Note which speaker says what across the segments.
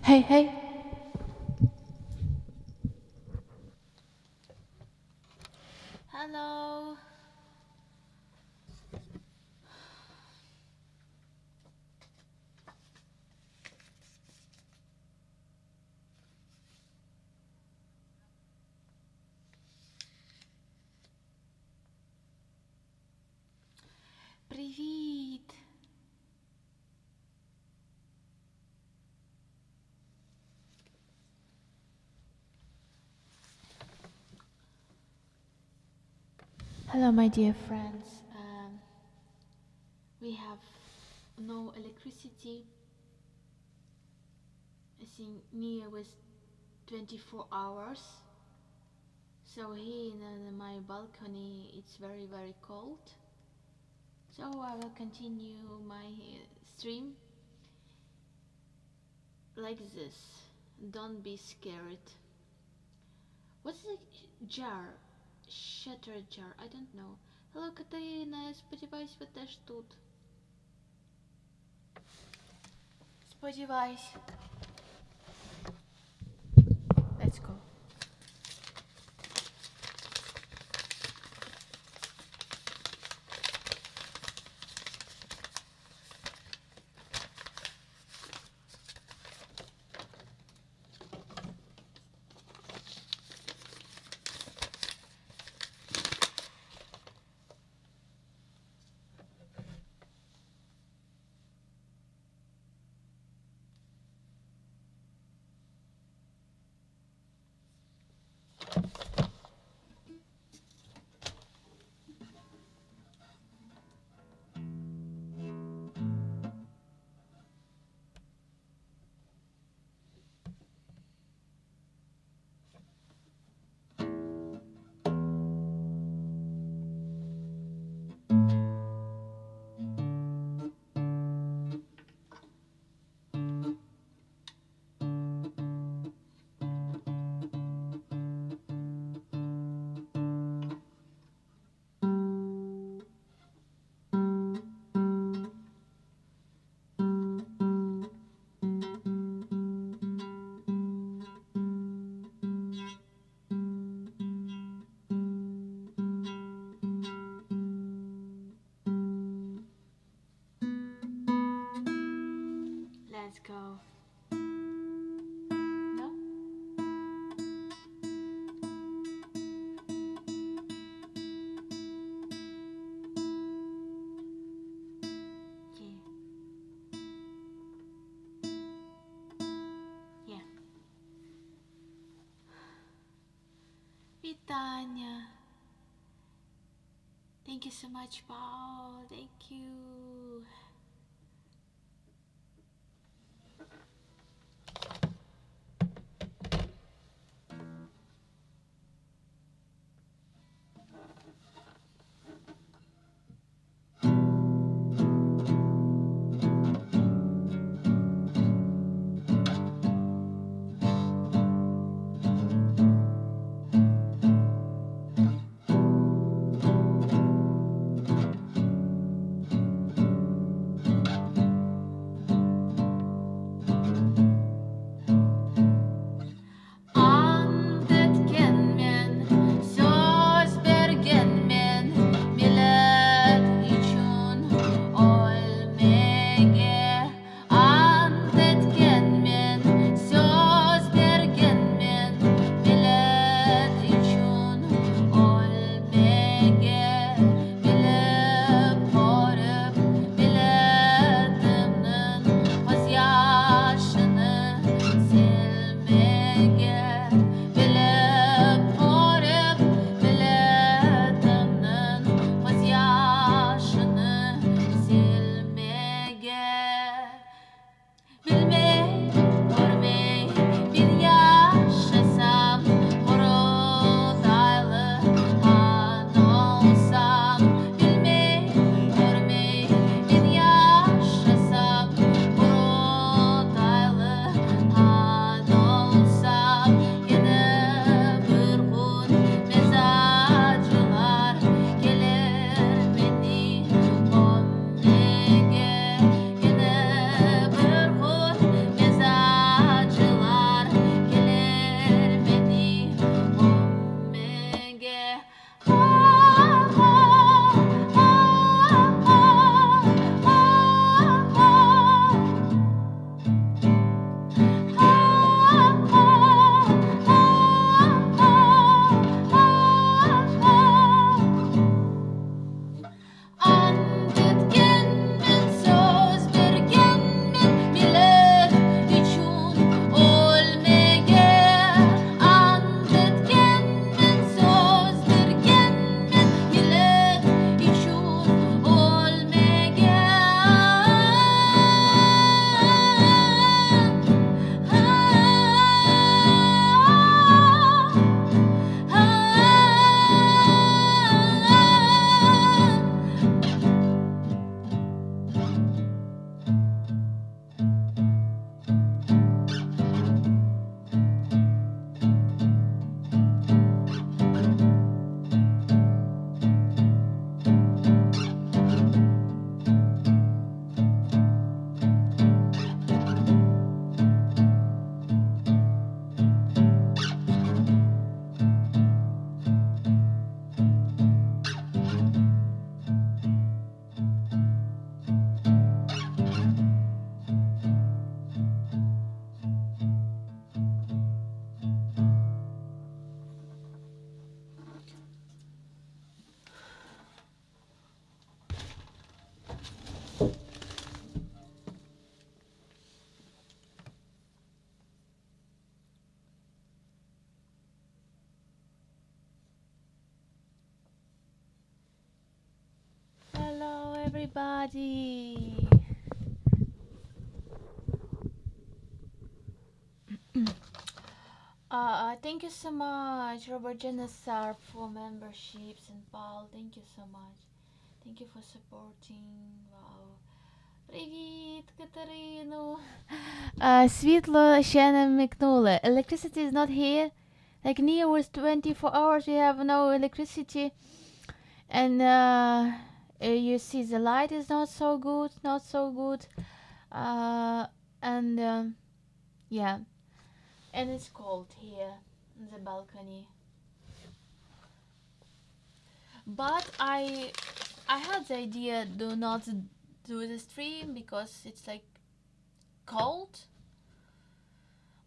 Speaker 1: Hey, hey. Hello. Привіт. Hello, my dear friends. Um, we have no electricity. I think near was 24 hours. So here in my balcony it's very very cold. So I will continue my stream like this. Don't be scared. What's the jar? Shatter jar. I don't know. Hello, Катерина. Я сподіваюсь, ви теж тут. Сподіваюсь. Let's go. Let's go. No? Yeah. Yeah. Вітання. Thank you so much, Paul. Thank you. everybody. Uh, thank you so much, Robert Janasar, for memberships and Paul. Thank you so much. Thank you for supporting. Wow. Привіт, Катерину. Uh, світло ще не вмикнули. Electricity is not here. Like near was 24 hours, we have no electricity. And uh, uh, you see the light is not so good, not so good. Uh, and um, yeah, and it's cold here in the balcony. But I I had the idea do not do the stream because it's like cold.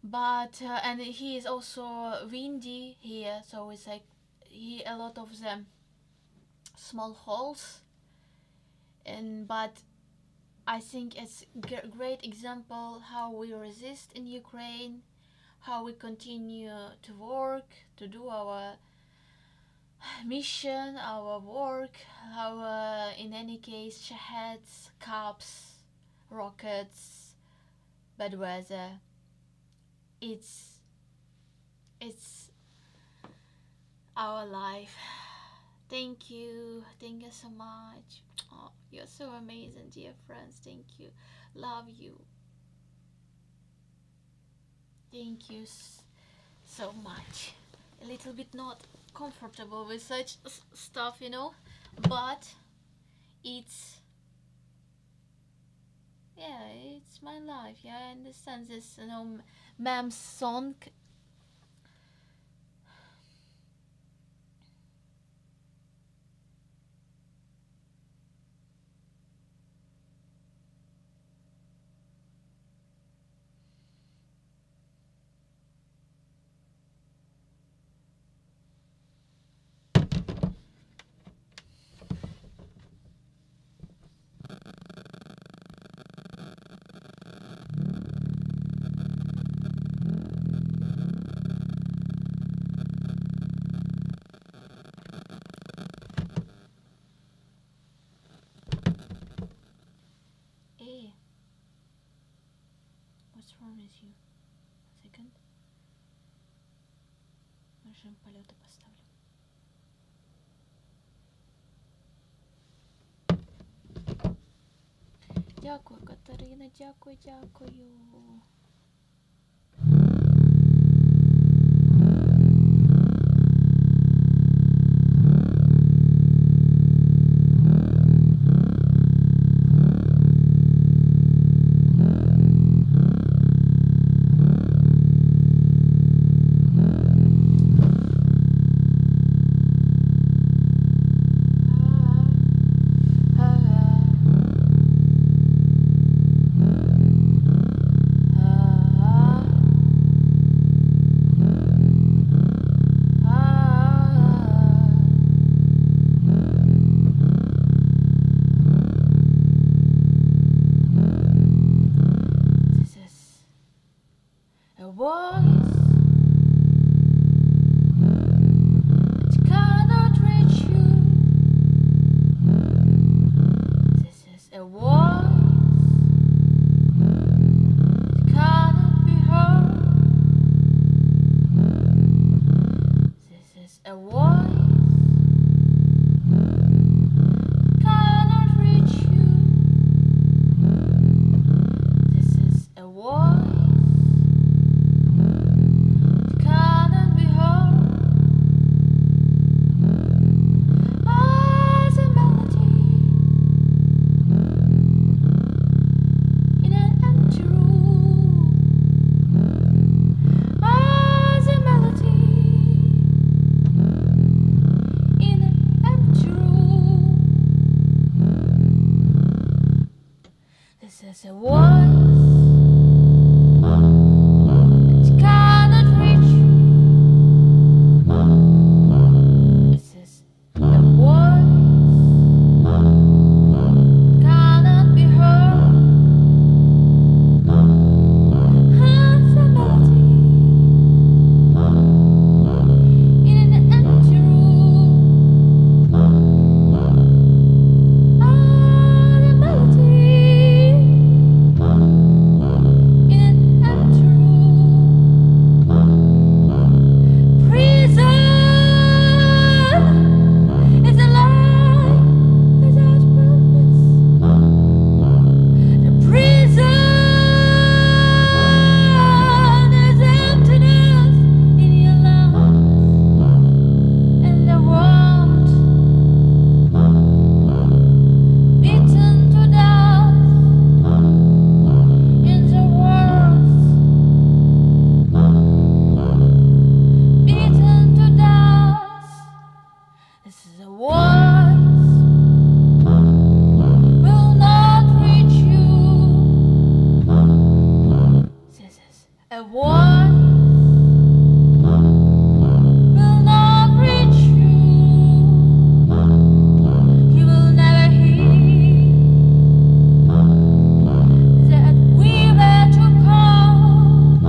Speaker 1: But uh, and he is also windy here, so it's like he a lot of the small holes. And but I think it's a great example how we resist in Ukraine, how we continue to work, to do our mission, our work, how uh, in any case shaheds, cops, rockets, bad weather. It's it's our life. Thank you. Thank you so much. Oh, you're so amazing, dear friends. Thank you. Love you. Thank you so much. A little bit not comfortable with such stuff, you know, but it's yeah, it's my life. Yeah, I understand this, you know, ma'am song. Hey, what's wrong with you? One second. Режим полета поставлю. Дякую, Катерина, дякую, дякую. This is a voice that cannot reach you. This is a voice that cannot be heard. This is a voice that cannot reach you. This is a voice. a voice will not reach you. You will never hear that we were too cold.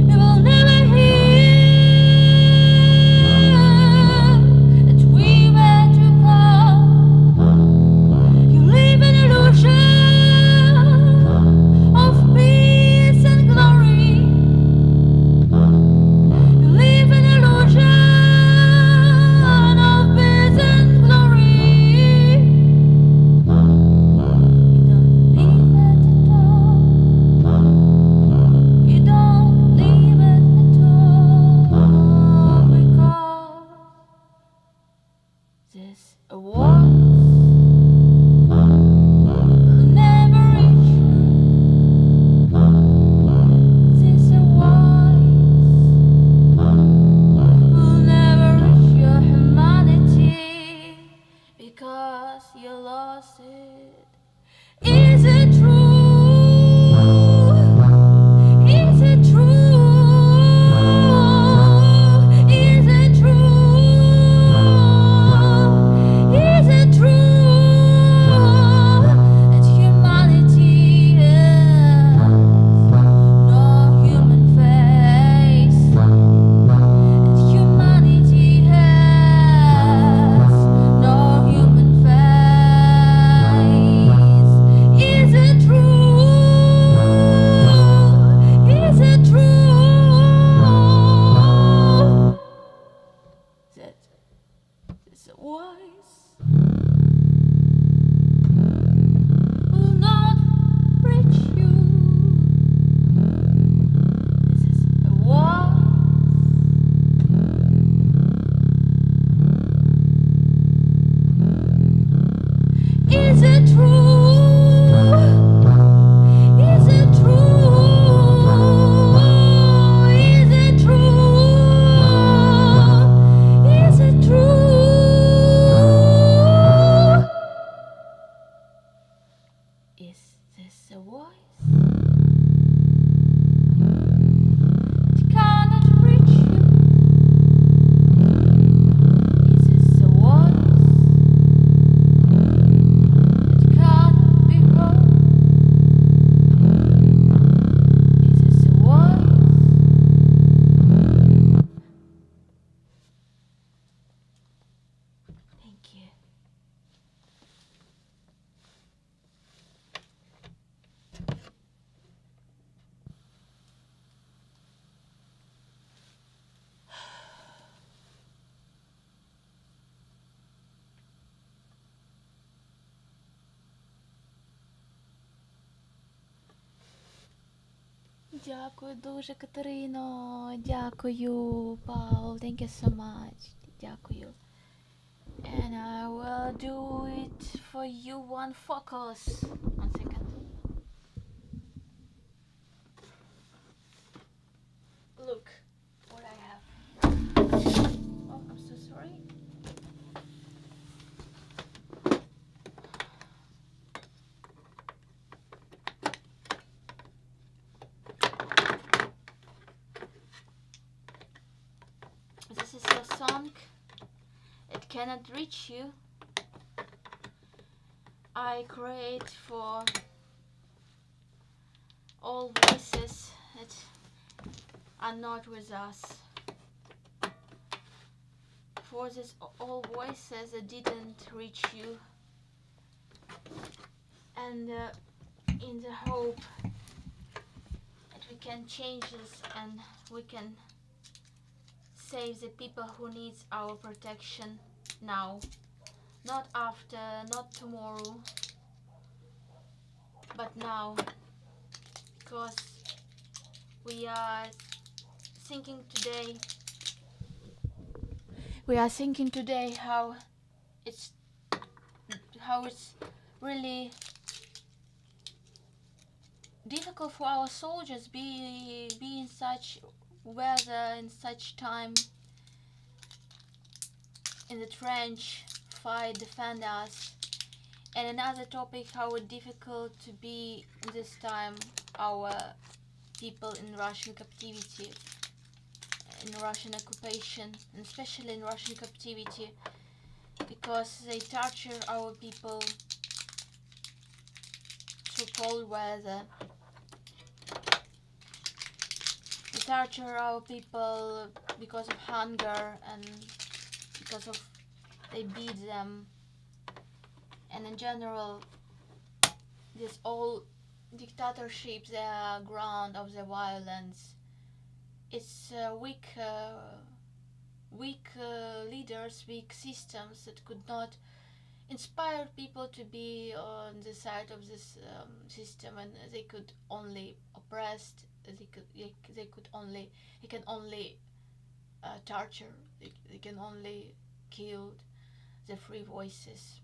Speaker 1: You will never hear that we were too cold. You live in illusion of peace and glory. You live in illusion of peace and glory. You don't live it at all. You don't live it at all because this voice will never reach you. This voice will never reach your humanity because you lost it. Is it true? Is it true? Is it true? Is it true that humanity has no human face? That humanity has no human face. Is it true? Is it true that this voice will not reach you? This is a voice. Is it true? Is it true? Is it true? Is it true? Is this a voice that cannot reach you? Is this a voice that cannot be heard? Is this a voice? Thank you. Дякую дуже, Катерино. Дякую, Paul. Thank you so much. Дякую. And I will do it for you one focus. One second. Look what I have. Oh, I'm so sorry. This is a song. It cannot reach you. I create for all voices that are not with us. For this all voices that didn't reach you. And in the hope that we can change this and we can save the people who needs our protection now, not after, not tomorrow, but now, because we are thinking today how it's really difficult for our soldiers be in such weather, in such time, in the trench, fight, defend us. And another topic, how difficult to be this time our people in Russian captivity, in Russian occupation, and especially in Russian captivity, because they torture our people through cold weather. They torture our people because of hunger and because of they beat them. And in general, this all dictatorships, they are ground of the violence. It's weak, weak leaders, weak systems that could not inspire people to be on the side of this system, and they could only oppress. They could, they, they could only, they can only torture. They, they can only kill the free voices.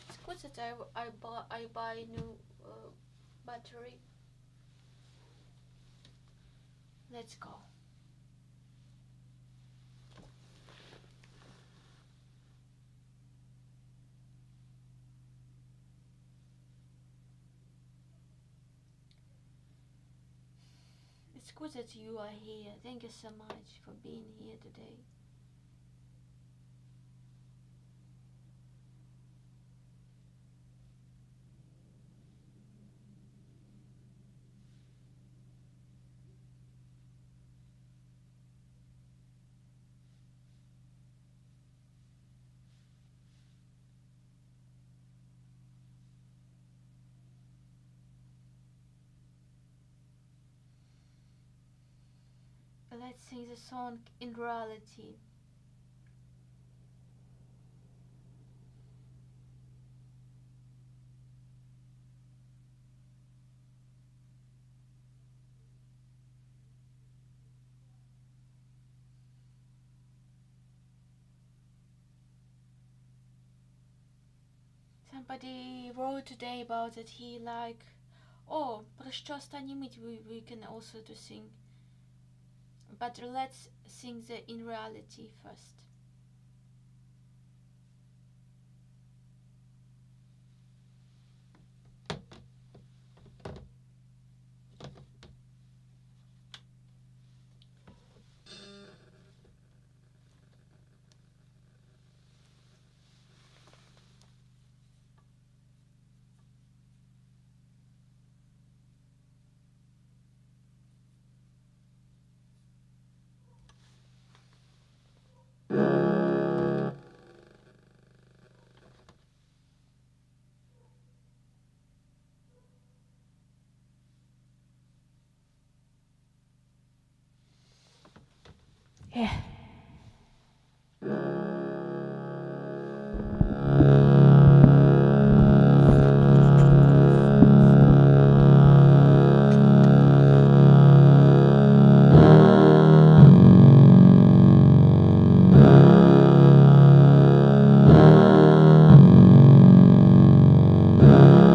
Speaker 1: It's good that I buy new battery. Let's go. It's good that you are here. Thank you so much for being here today. Let's sing the song in reality. Somebody wrote today about that he like, oh, про що останній мить we can also to sing. But let's sing the in reality first. Yeah.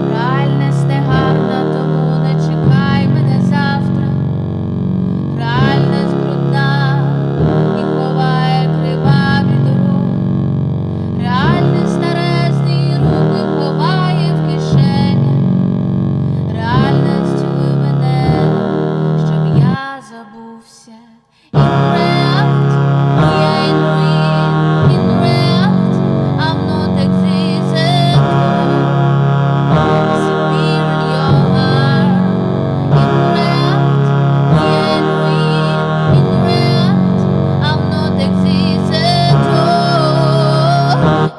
Speaker 1: Реальність не гарна, тому не чекай мене завтра. Реальність брудна і ховає криваві дороги. Реальність старезні руки ховає в кишені. Реальність цілуй мене, щоб я забувся. In reality, we ain't real. In reality, I'm not exist at all. Disappear in your heart. In reality, we ain't real. In reality, I'm not exist at all.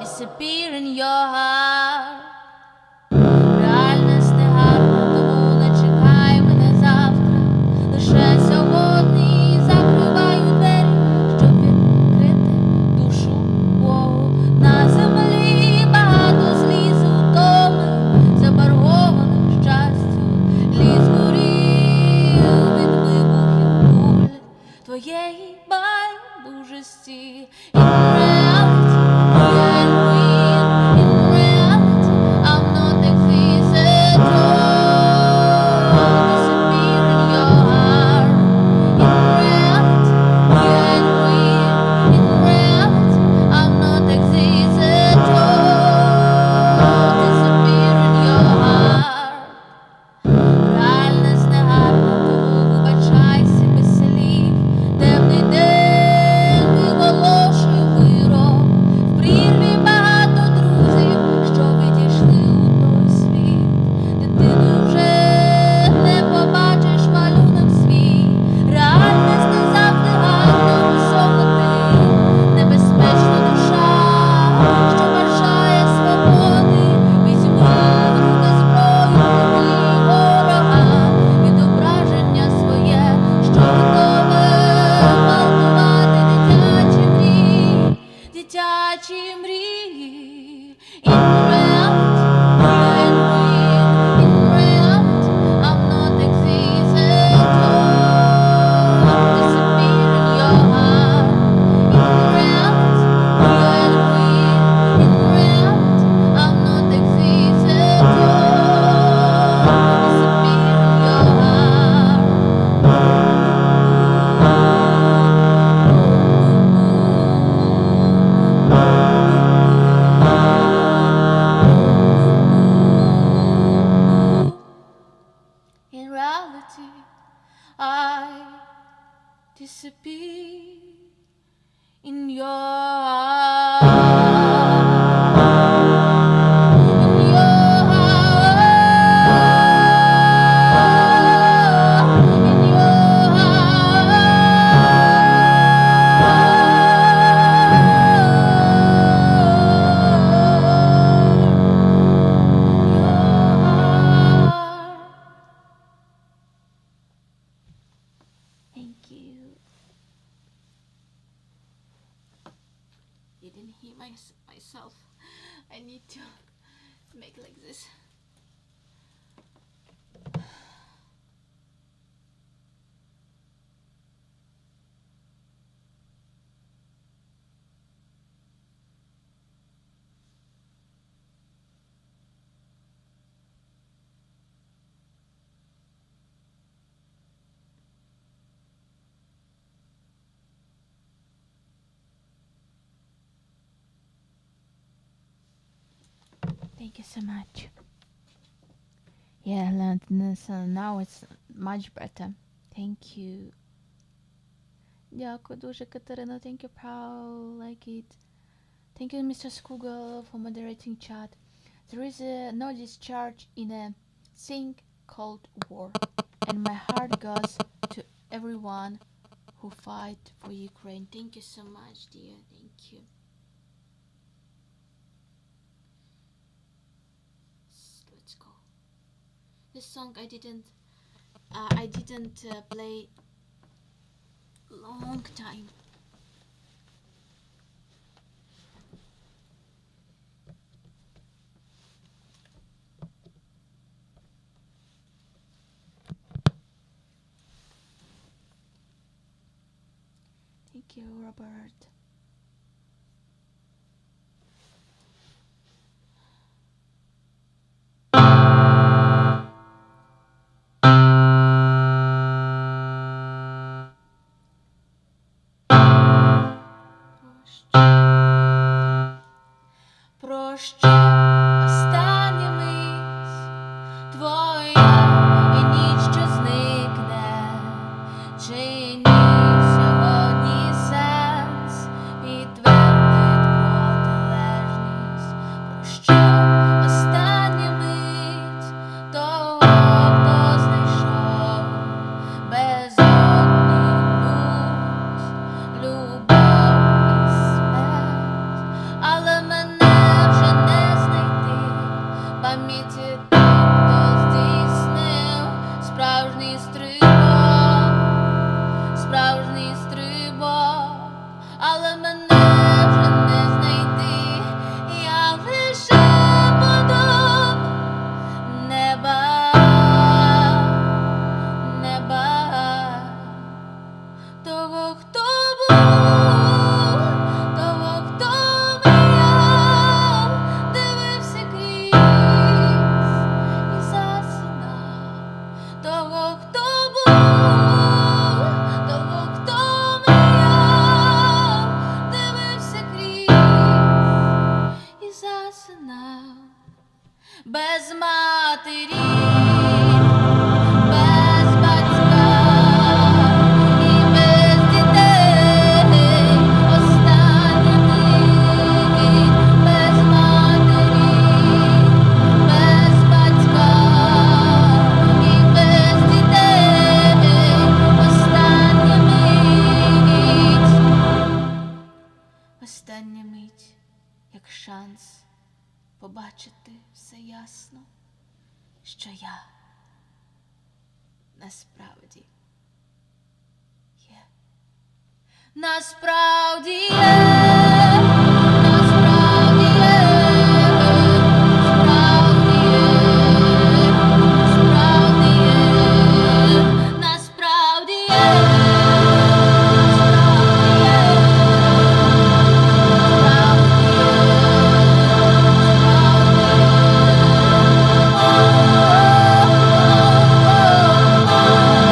Speaker 1: Disappear in your heart. Реальність не гарна, тому не чекай мене завтра. Лише сьогодні закриваю двері, щоб відкрити душу Богу. На землі багато сліз утоми, заборгованих щастю. Ліс горів від вибухів куль твоєї байдужості. In reality, we ain't real. In reality, I'm not exist at all. Disappear in your heart. In reality, we ain't. Disappear in your in your in your in your Thank you. Didn't hear my, myself. I need to make like this. Thank you so much. Yeah, so now it's much better. Thank you. Дякую дуже, Катерина. Thank you, Paul. Like it. Thank you, Mr. Skugel, for moderating chat. There is a no discharge in a thing called war, and my heart goes to everyone who fight for Ukraine. Thank you so much, dear. Thank you. Let's go. This song I didn't uh, I didn't uh, play long time. Thank you, Robert. Про що остання мить твоя і ніч, що зникне, чи ні сьогодні сенс підтвердить протилежність, про що остання мить того, хто знайшов безодні лють, любов і смерть, але мене вже не знайти пам'яті тих, хто здійснив справжній стрибок, справжній стрибок, але мене вже не знайти, я лише подоба неба, неба, того, хто був, того, хто мріяв, дивився крізь і засинав, того, хто був, того, хто мріяв, дивився крізь і засинав, без матері, без батька і без дітей остання мить, без матері, без батька і без дітей остання мить. Остання мить, як шанс побачити все ясно, що я насправді є. Насправді є, насправді є, справді є, справді є, насправді є, справді є, справді є, справді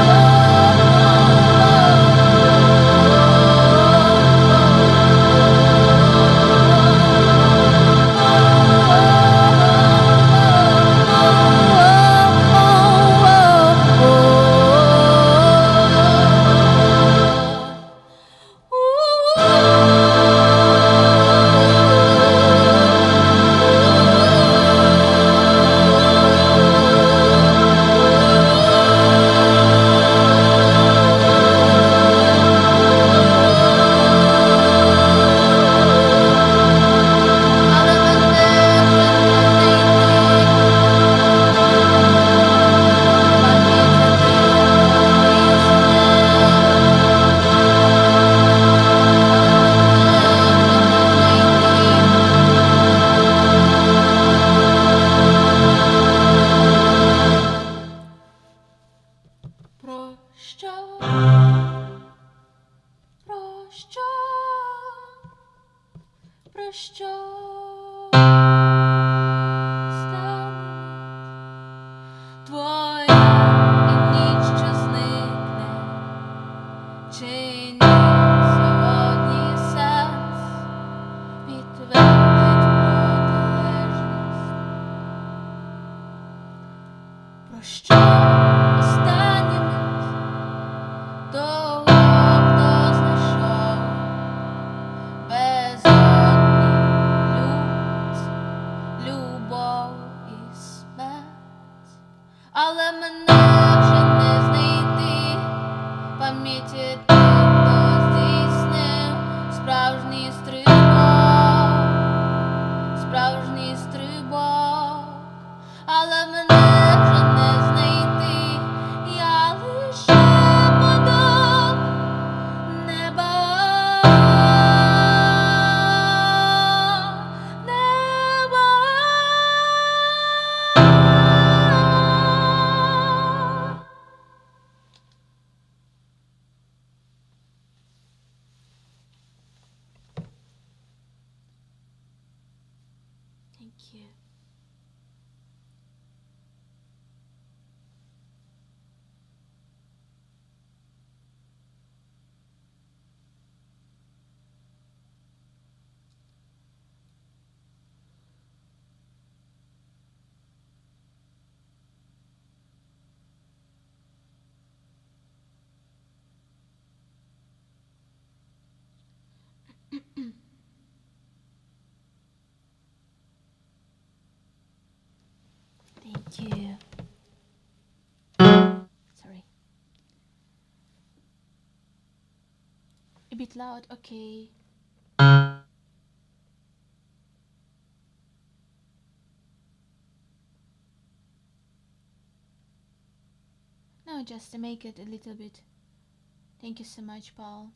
Speaker 1: є. Про що остання мить твоя і ніч, що зникне, чи ні сьогодні сенс підтвердить протилежність? Про що остання мить того, хто знайшов безодні лють, любов і смерть, але мене вже не знайти в пам'яті тих, хто здійснив справжній стрибок, справжній стрибок, але мене вже не знайти, я лише подоб неба, неба. Thank you. Thank you. Sorry. A bit loud, okay. No, just to make it a little bit. Thank you so much, Paul.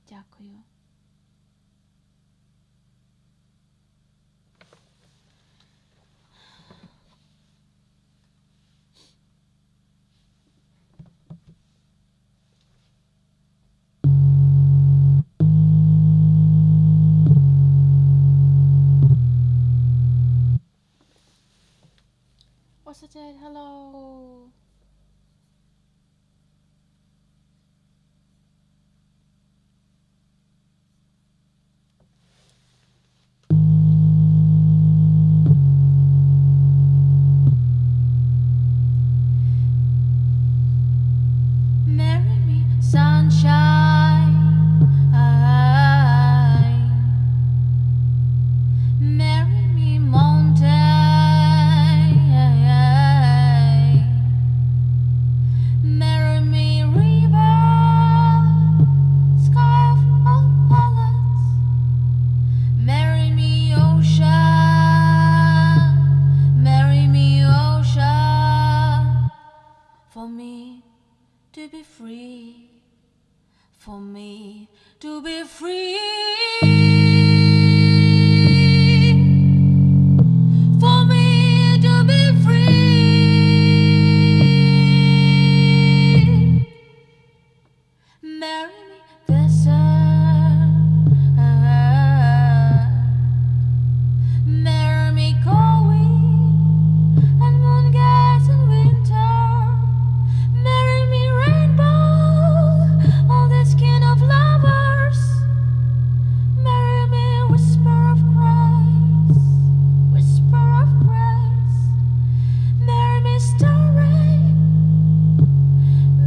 Speaker 1: Дякую. What's it? Hello. Marry me, sunshine. Marry me, mountain. Marry me, river, sky of all palettes. Marry me, ocean. Marry me, ocean. For me to be free, for me to be free, for me to be free. Marry me, desert. Marry me, cold wind and moon gas in winter. Marry me, rainbow on the skin of lovers. Marry me, whisper of grace, whisper of grace. Marry me, starry,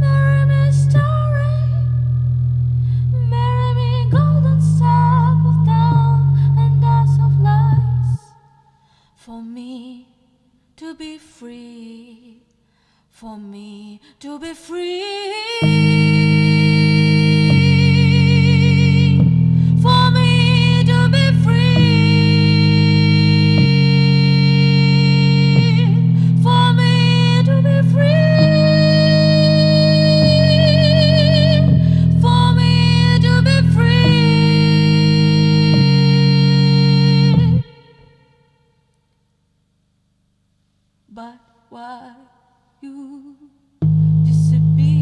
Speaker 1: marry me, starry. Marry me, golden step of dawn and dust of lies. For me to be free, for me to be free, for me to be free, for me to be free, for me to be free. But why you disappear?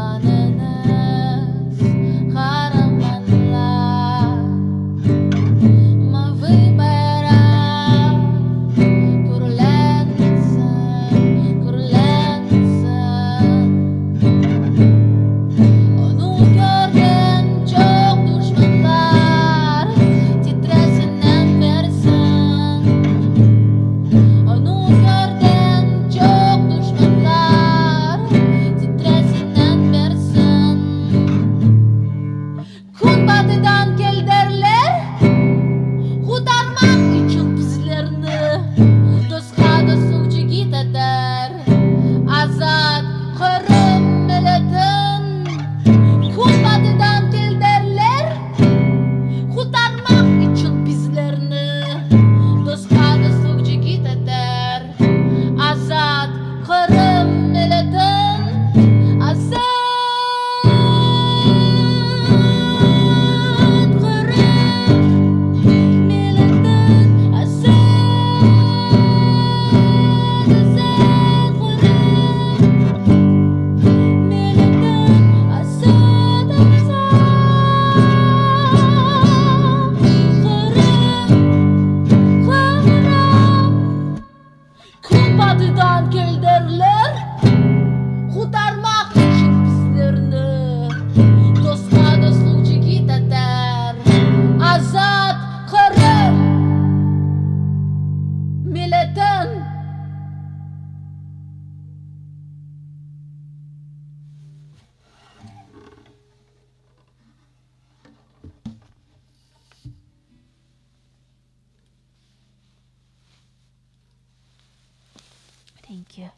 Speaker 1: Thank you.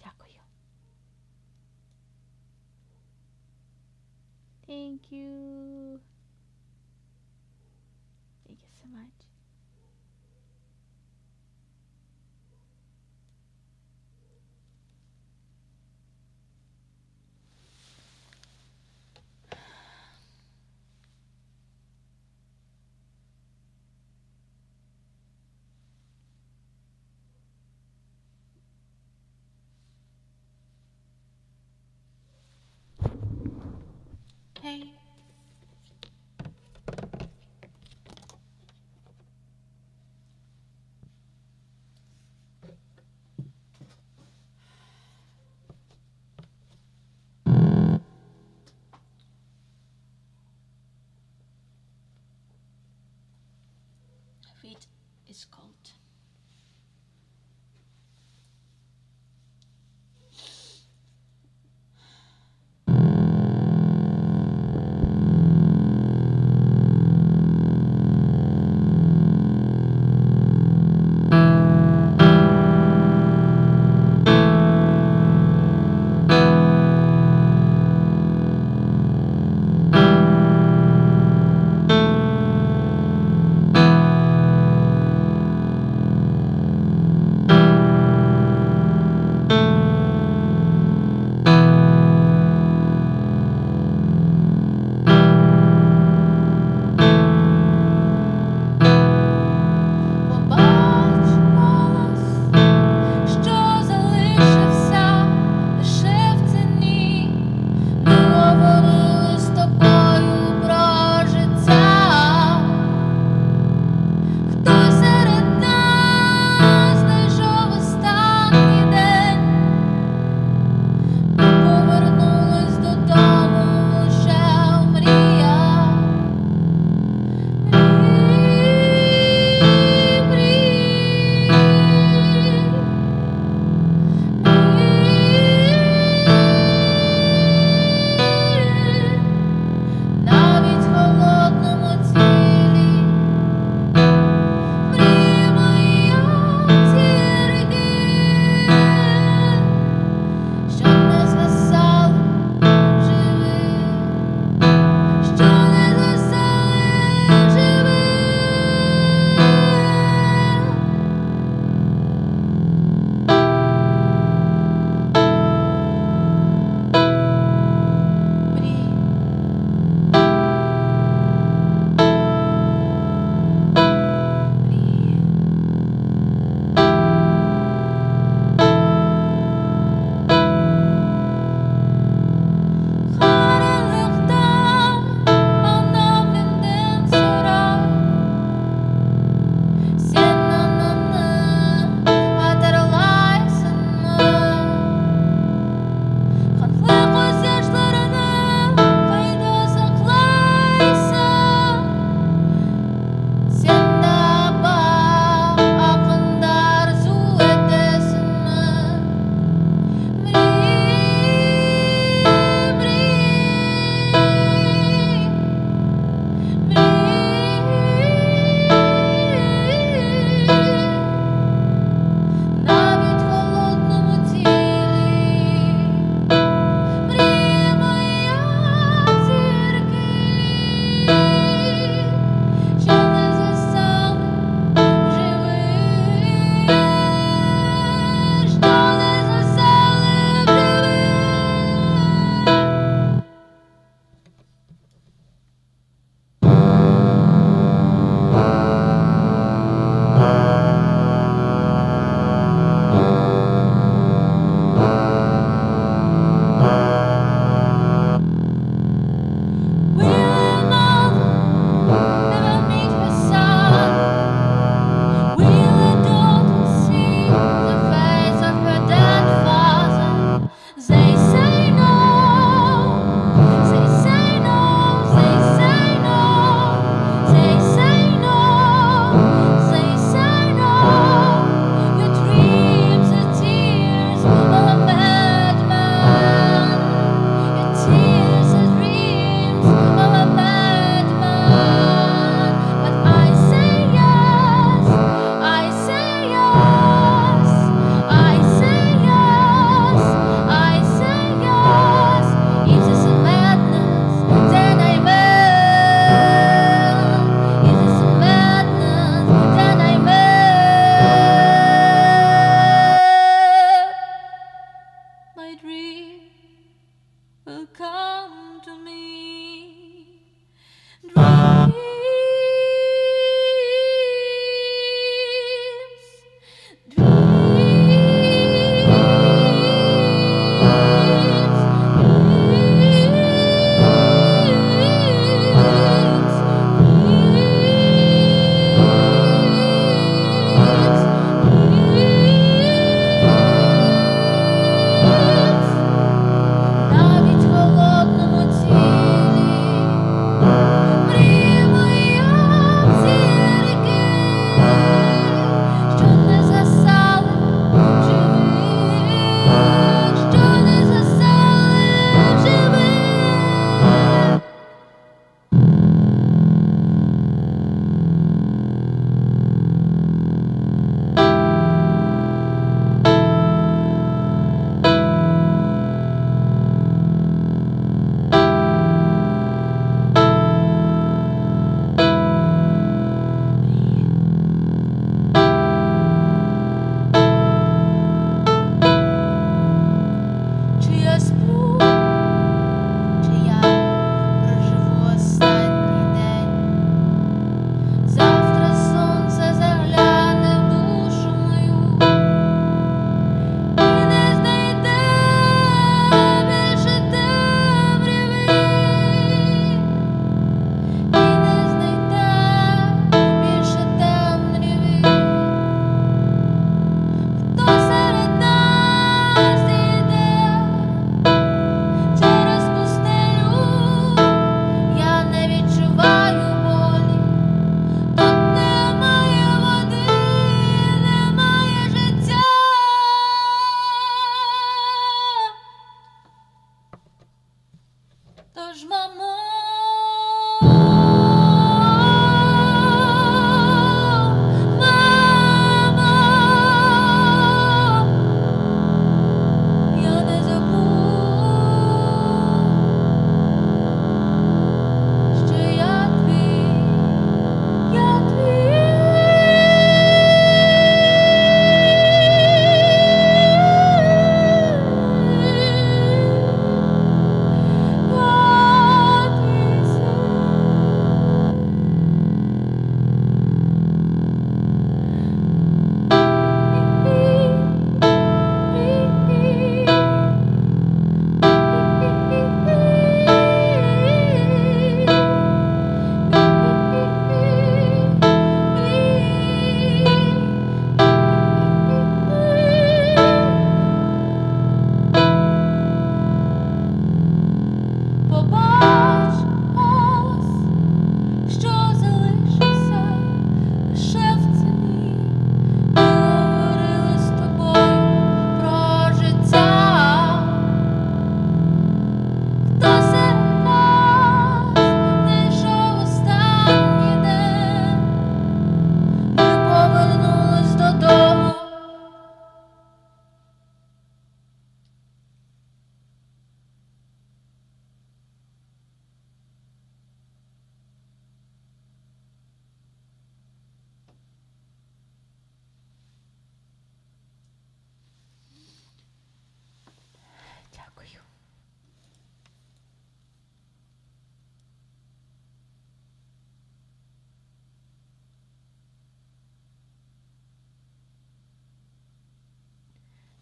Speaker 1: Дякую. Thank you. Thank you so much. Hey. Feet is cold.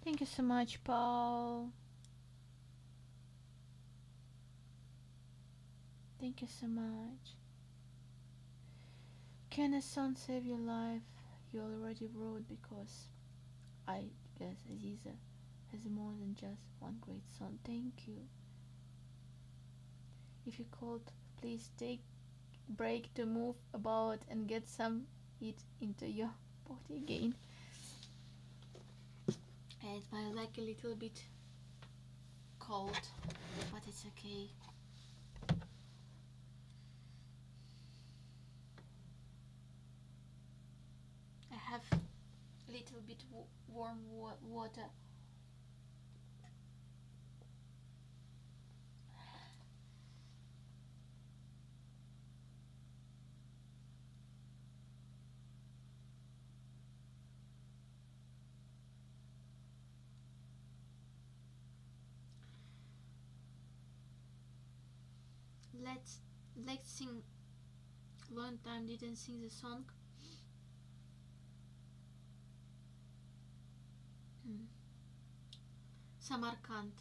Speaker 1: Thank you so much, Paul. Thank you so much. Can a song save your life? You already wrote because I guess Aziza has more than just one great song. Thank you. If you cold, please take break to move about and get some heat into your body again. And my leg a little bit cold, but it's okay. I have a little bit warm water. Let's let's sing. Long time didn't sing the song. Hmm. Samarkand.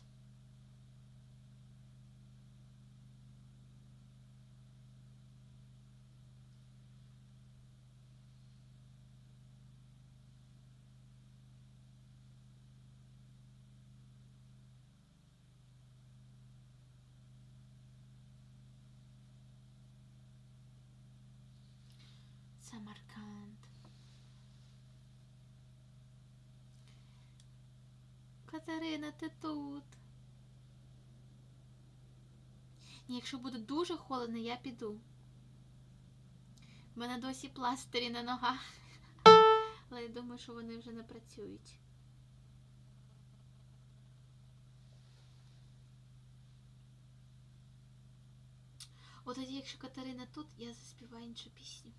Speaker 1: Самарканд. Катерина, ти тут. Ні, якщо буде дуже холодно, я піду. У мене досі пластирі на ногах. Але я думаю, що вони вже не працюють. От тоді, якщо Катерина тут, я заспіваю іншу пісню.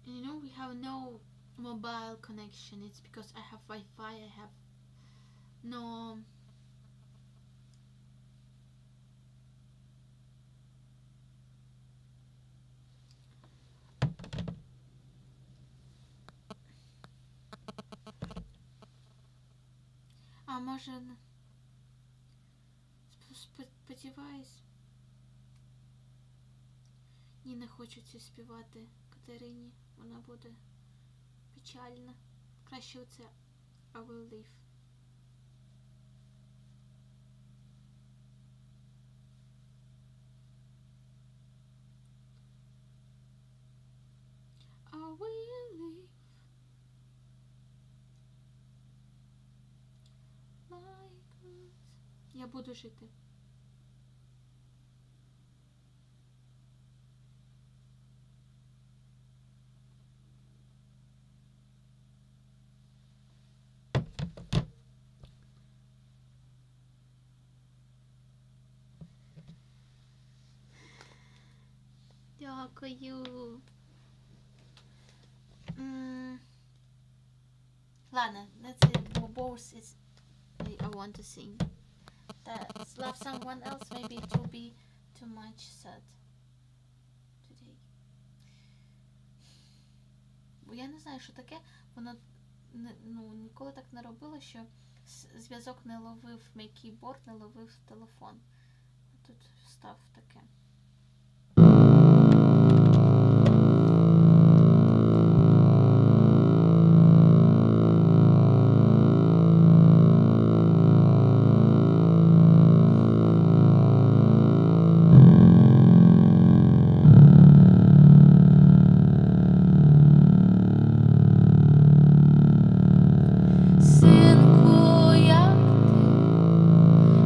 Speaker 1: You know, we have no mobile connection. It's because I have Wi-Fi. I have no. А може, сподіваюсь. Ні, не хочу це співати Катерині. Вона буде печальна. Краще оце I will live. I will live like this. Я буду жити. Дякую. Ладно, let's say both is I want to sing. That's love someone else, maybe it will be too much sad today. Бо я не знаю, що таке, воно не, ну, ніколи так не робило, що зв'язок не ловив мій keyboard, не ловив телефон. А тут став таке. Синку, як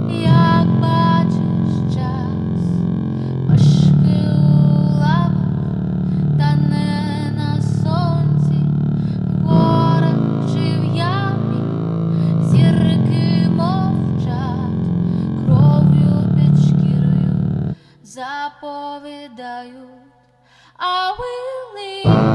Speaker 1: ти, як бачиш час, важкий у лавах, та не на сонці, в горах чи в ямі, зірки мовчать, кров'ю під шкірою заповідають. I will live,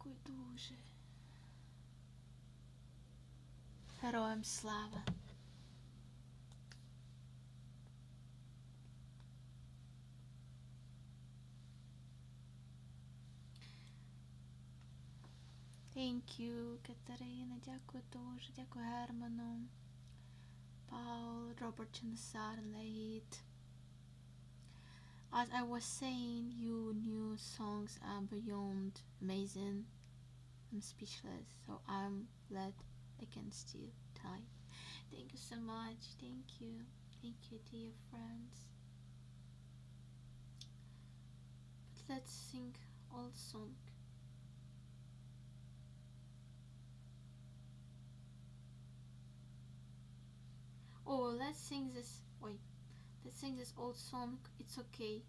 Speaker 1: Дякую дуже. Героям слава. Thank you, Катерина, дякую дуже, дякую Герману, Paul, Robert Chansar, Late. As I was saying, you new songs are beyond amazing. I'm speechless, so I'm glad I can still type. Thank you so much. Thank you. Thank you, dear friends. But let's sing old song. Oh, let's sing this. Wait, let's sing this old song. It's okay.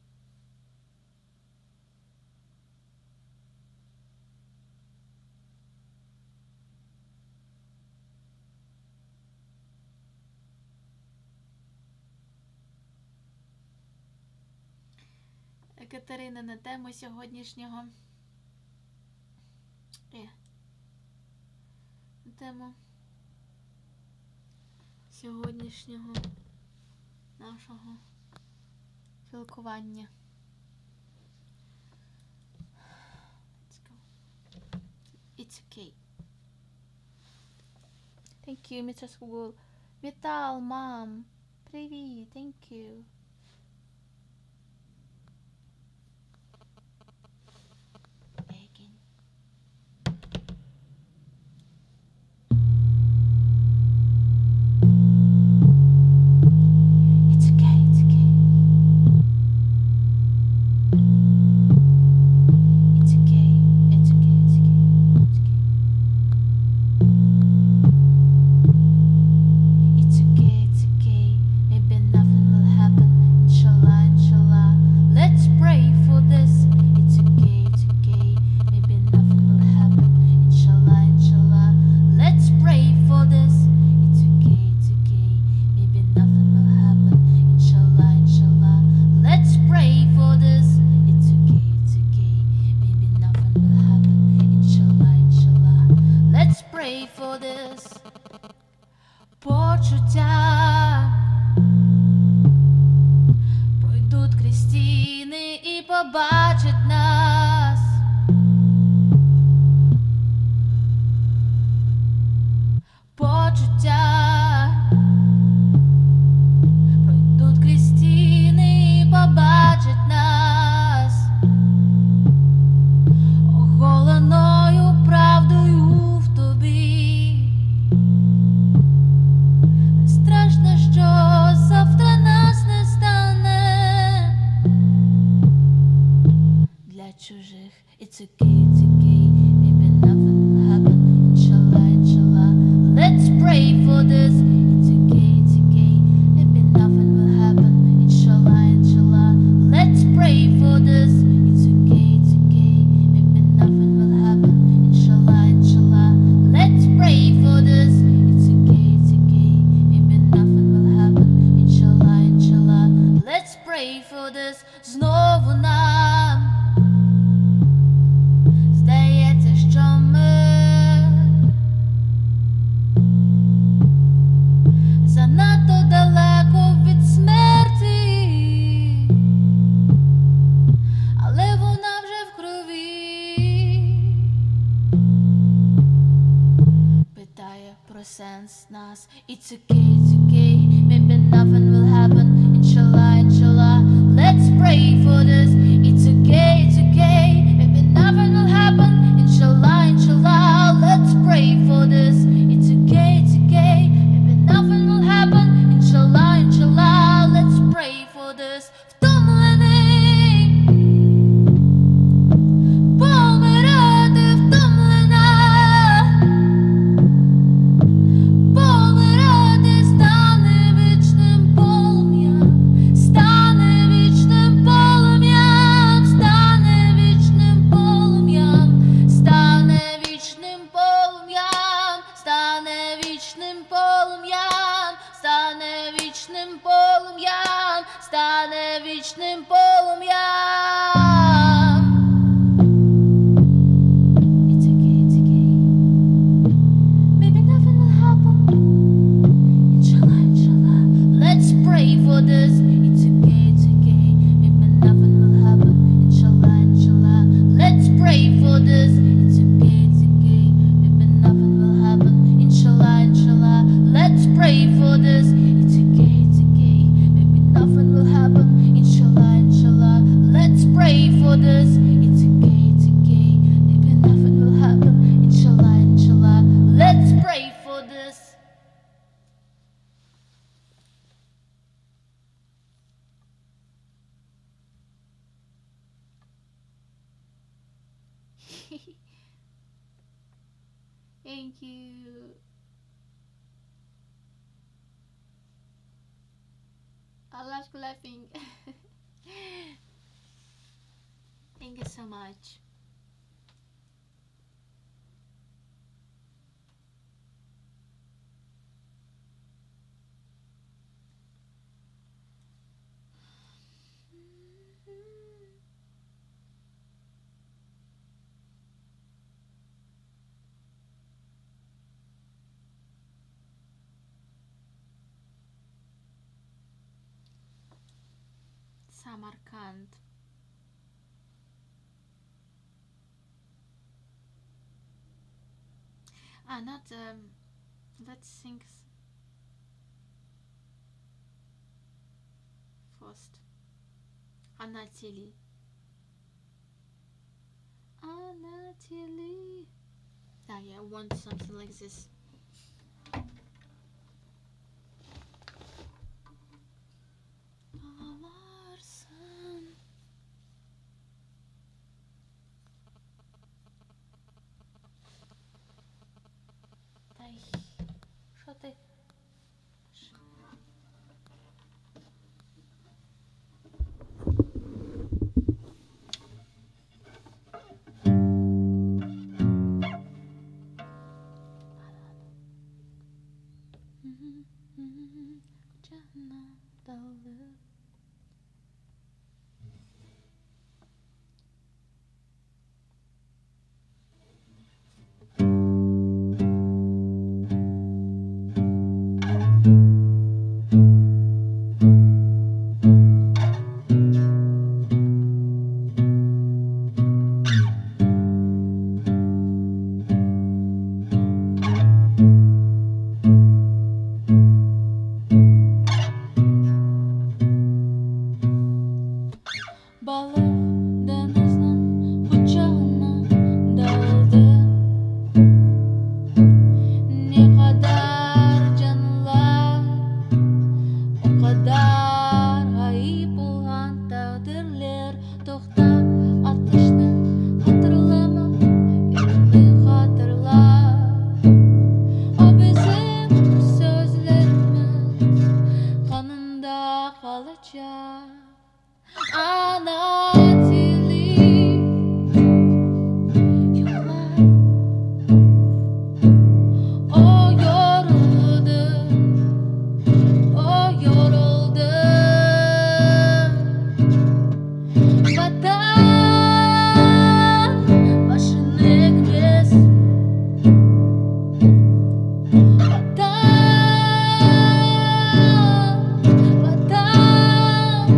Speaker 1: Катерина на тему сьогоднішнього. Е, на тему сьогоднішнього нашого спілкування. Let's go. It's okay. Thank you, Mr. Google. Вітал, мам. Привіт, thank you. Again. It's okay, it's okay. It's okay, it's okay, it's okay, it's okay. It's okay, it's okay. Maybe nothing will happen. Inshallah, inshallah. Let's pray for this. It's okay, it's okay. Maybe nothing will happen. Inshallah, inshallah. Let's pray for this. It's okay, it's okay. Maybe nothing will happen. Inshallah, inshallah. Let's pray for this. It's okay, it's okay. Maybe nothing will happen. Inshallah, inshallah. Let's pray for this. Почуття пройдуть крізь стіни і побачать нас. Почуття пройдуть крізь стіни і побачать нас оголеною правдою в тобі. Не страшно, що завтра нас не стане для чужих. It's okay, it's okay, maybe nothing will happen. Inshallah, inshallah, let's pray for this. It's okay, it's okay, maybe nothing will happen. Inshallah, inshallah, let's pray for this. It's okay, it's okay, maybe nothing will happen. Inshallah, inshallah, let's pray for this. It's okay, it's okay, maybe nothing will happen. Inshallah, inshallah, let's pray for this. Знову нам здається, що ми занадто далеко від смерті, але вона вже в крові. Питає про сенс нас. It's okay, it's okay, maybe nothing will happen. Inshallah, inshallah, let's pray for this. It's okay, it's okay, maybe nothing will happen. Inshallah, inshallah, let's pray for this. It's okay, it's okay, maybe nothing will happen. Inshallah, inshallah, let's pray for this. Втомлений, помирати втомлена. Помирати стане вічним полум'ям, стане вічним полум'ям, стане вічним полум'ям, стане вічним полум'ям, стане вічним полум'ям, стане вічним полум'ям, стане вічним полум'ям. It's okay. pray for this. It's okay, it's okay. Maybe nothing will happen. Inshallah, inshallah. Let's pray for this. It's okay, it's okay. Maybe nothing will happen. Inshallah, inshallah. Let's pray for this. It's okay, it's okay. Maybe nothing will happen. Inshallah, inshallah. Let's pray for this. It's okay, it's okay. Maybe nothing will happen. Inshallah, inshallah. Let's pray for this. Thank you. I love clapping. Thank you so much. Samarkand. Ah, not um, let's think first. Ana tili. Ana tili. Ah, yeah, I want something like this. Ağlarsın. Дай. Що ти? Kucağına dalıp Balıq deñizniñ quçağına daldı. Ne qadar canlar, o qadar ğayıp olğan taqdirler. Toqta, ateşni hatırlama, yolunı hatırla. O bizim sözlerimiz qanında qalacaq. Ana tili yuqla. O yoruldı, o yoruldı. Vatan başını egmez. Vatan, Vatan.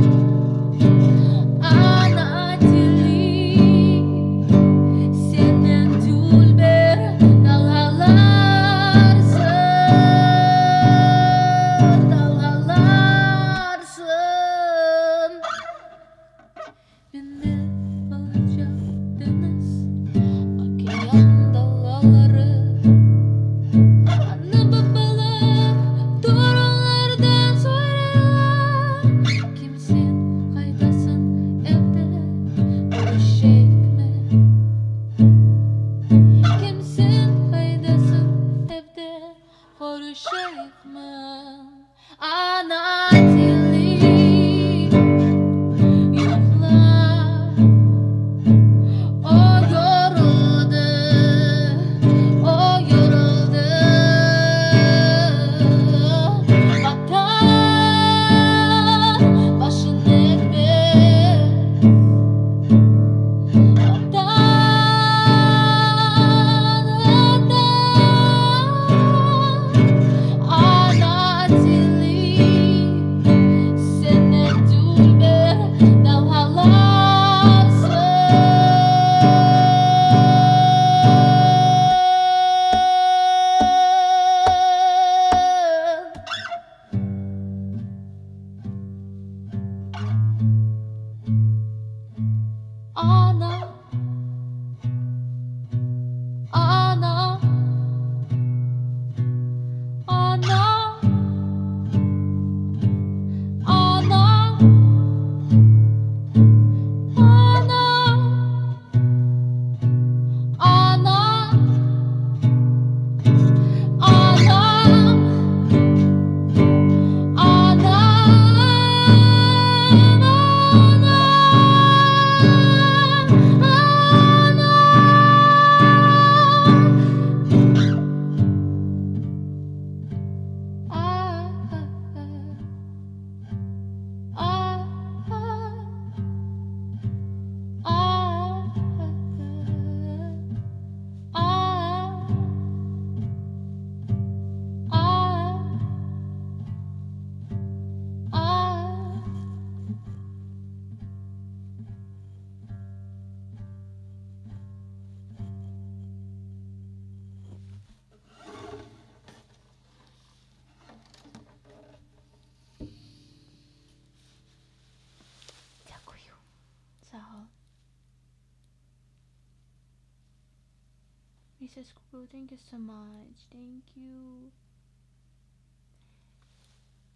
Speaker 1: Mrs. Google, thank you so much. Thank you.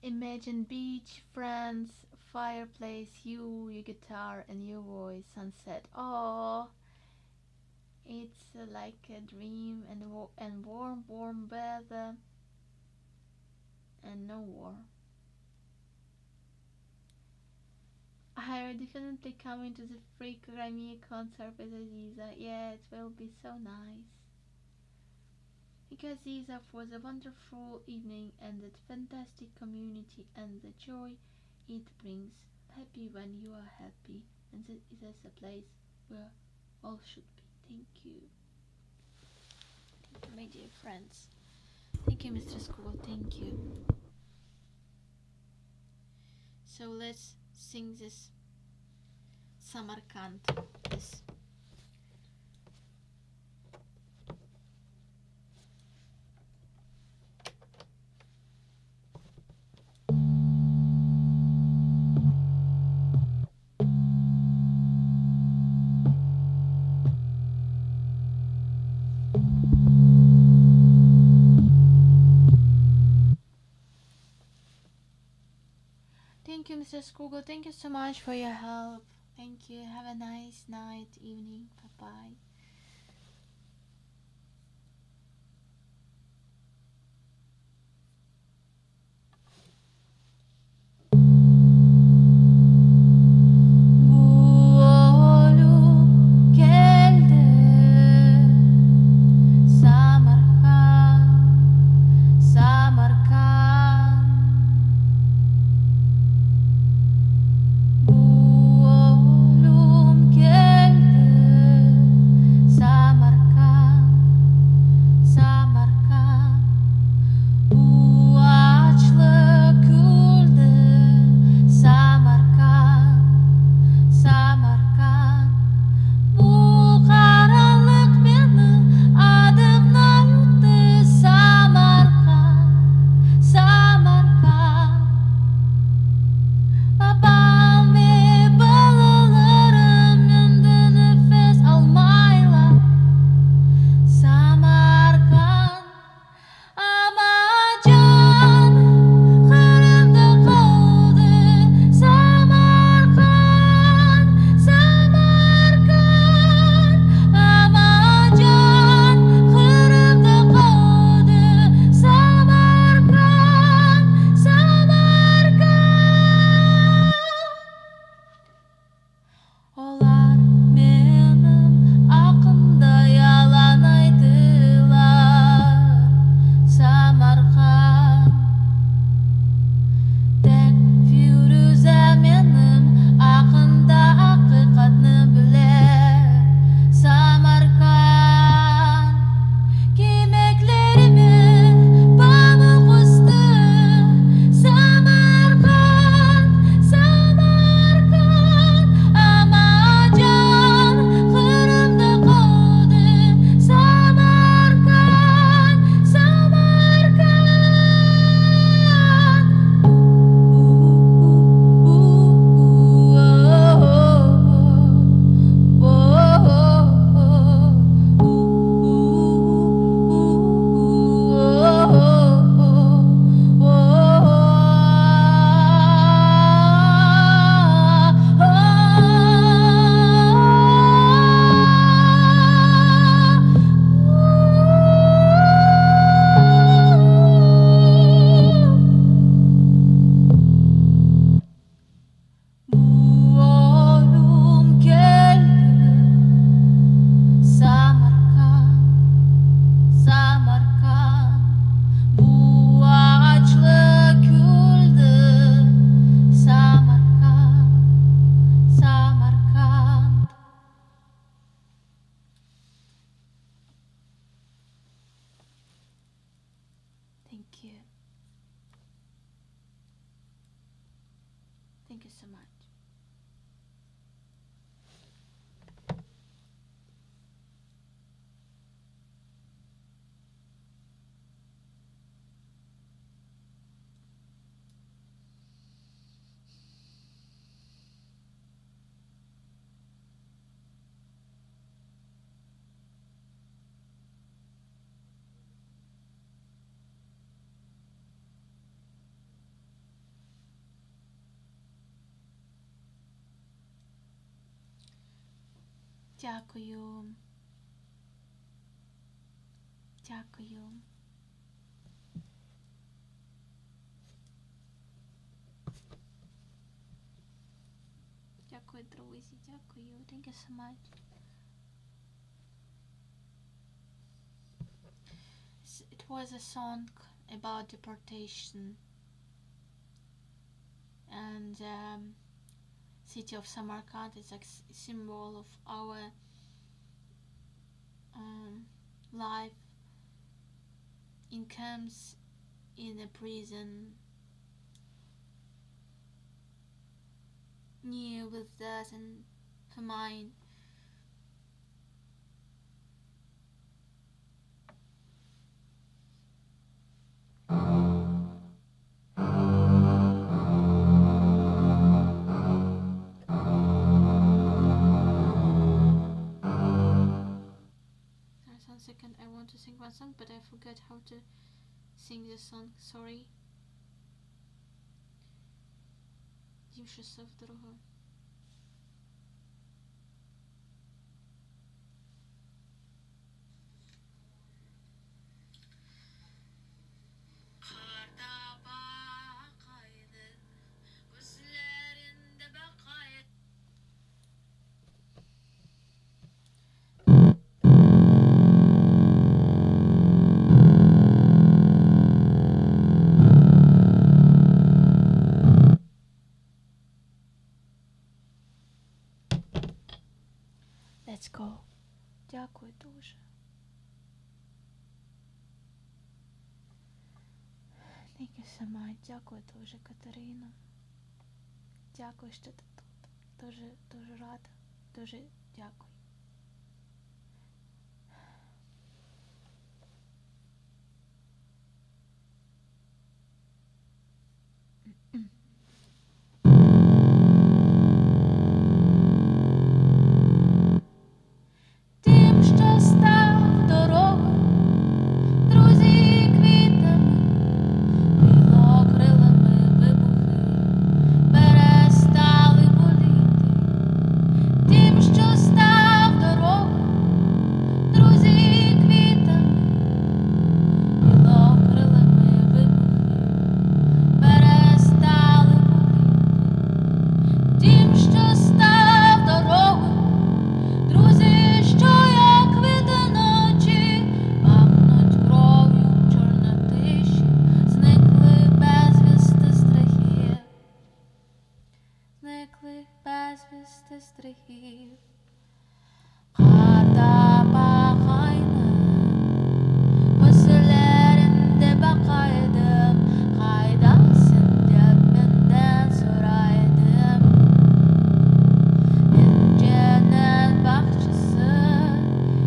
Speaker 1: Imagine beach, friends, fireplace, you, your guitar, and your voice, sunset. Oh, it's like a dream and, and warm, warm weather and no war. I definitely coming to the free Crimea concert with Aziza. Yeah, it will be so nice. Because Aziza for the wonderful evening and that fantastic community and the joy it brings. Happy when you are happy, and that is a place where all should be. Thank you. Thank you, my dear friends. Thank you, Mr. School. Thank you. So let's sing this Samarkand. This. Thank you, Mrs. Google. Thank you so much for your help. Thank you. Have a nice night, evening. Bye bye. Bu ölüm keldi Samarqand, Samarqand Bu ölüm keldi Samarqand, Samarqand Bu açlıq küldi Samarqand, Samarqand Bu qaranlıq meni adımnı yuttı Samarqand, Samarqand Babam ve balalarım endi nefes almaylar Samarqand Amma can Qırımda qaldı Samarqand, Samarqand Amma can Qırımda qaldı Samarqand, Samarqand Olar menim aqqımda yalan ayttılar, Samarqand. Tek Firuze menim aqqımda aqiqatnı bile, Samarqand. Kiymeklerime pamuq östi, Samarqand, Samarqand. Amma can Qırımda qaldı, Samarqand, Samarqand. Bu ölüm keldi Samarqand, Samarqand Bu açlıq küldi Samarqand, Samarqand. Thank you. Thank you so much. Дякую. Дякую. Дякую, друзі, дякую. Thank you so much. It was a song about deportation and um, city of Samarkand is a symbol of our um, life in camps, in a prison, near with death and famine. One second, I want to sing one song, but I forget how to sing the song. Sorry. Дім, що в дорогу. Let's go. Дякую дуже. Thank you so much. Дякую дуже, Катерина. Дякую, що ти тут. Дуже, дуже рада. Дуже дякую. Тим, що став дорогою, друзі квітами, білокрилими вибухи перестали боліти. Тим, що став дорогою, друзі квітами, білокрилими вибухи перестали боліти. Тим, що став дорогою, друзі, що як квіти ночі, пахнуть кров'ю в чорнотиші, зникли безвісти страхів, зникли безвісти страхів. Qartabaqaynıñ közlerinde baqaydım, Qaydasıñ dep menden soraydım. Men cennet bağçası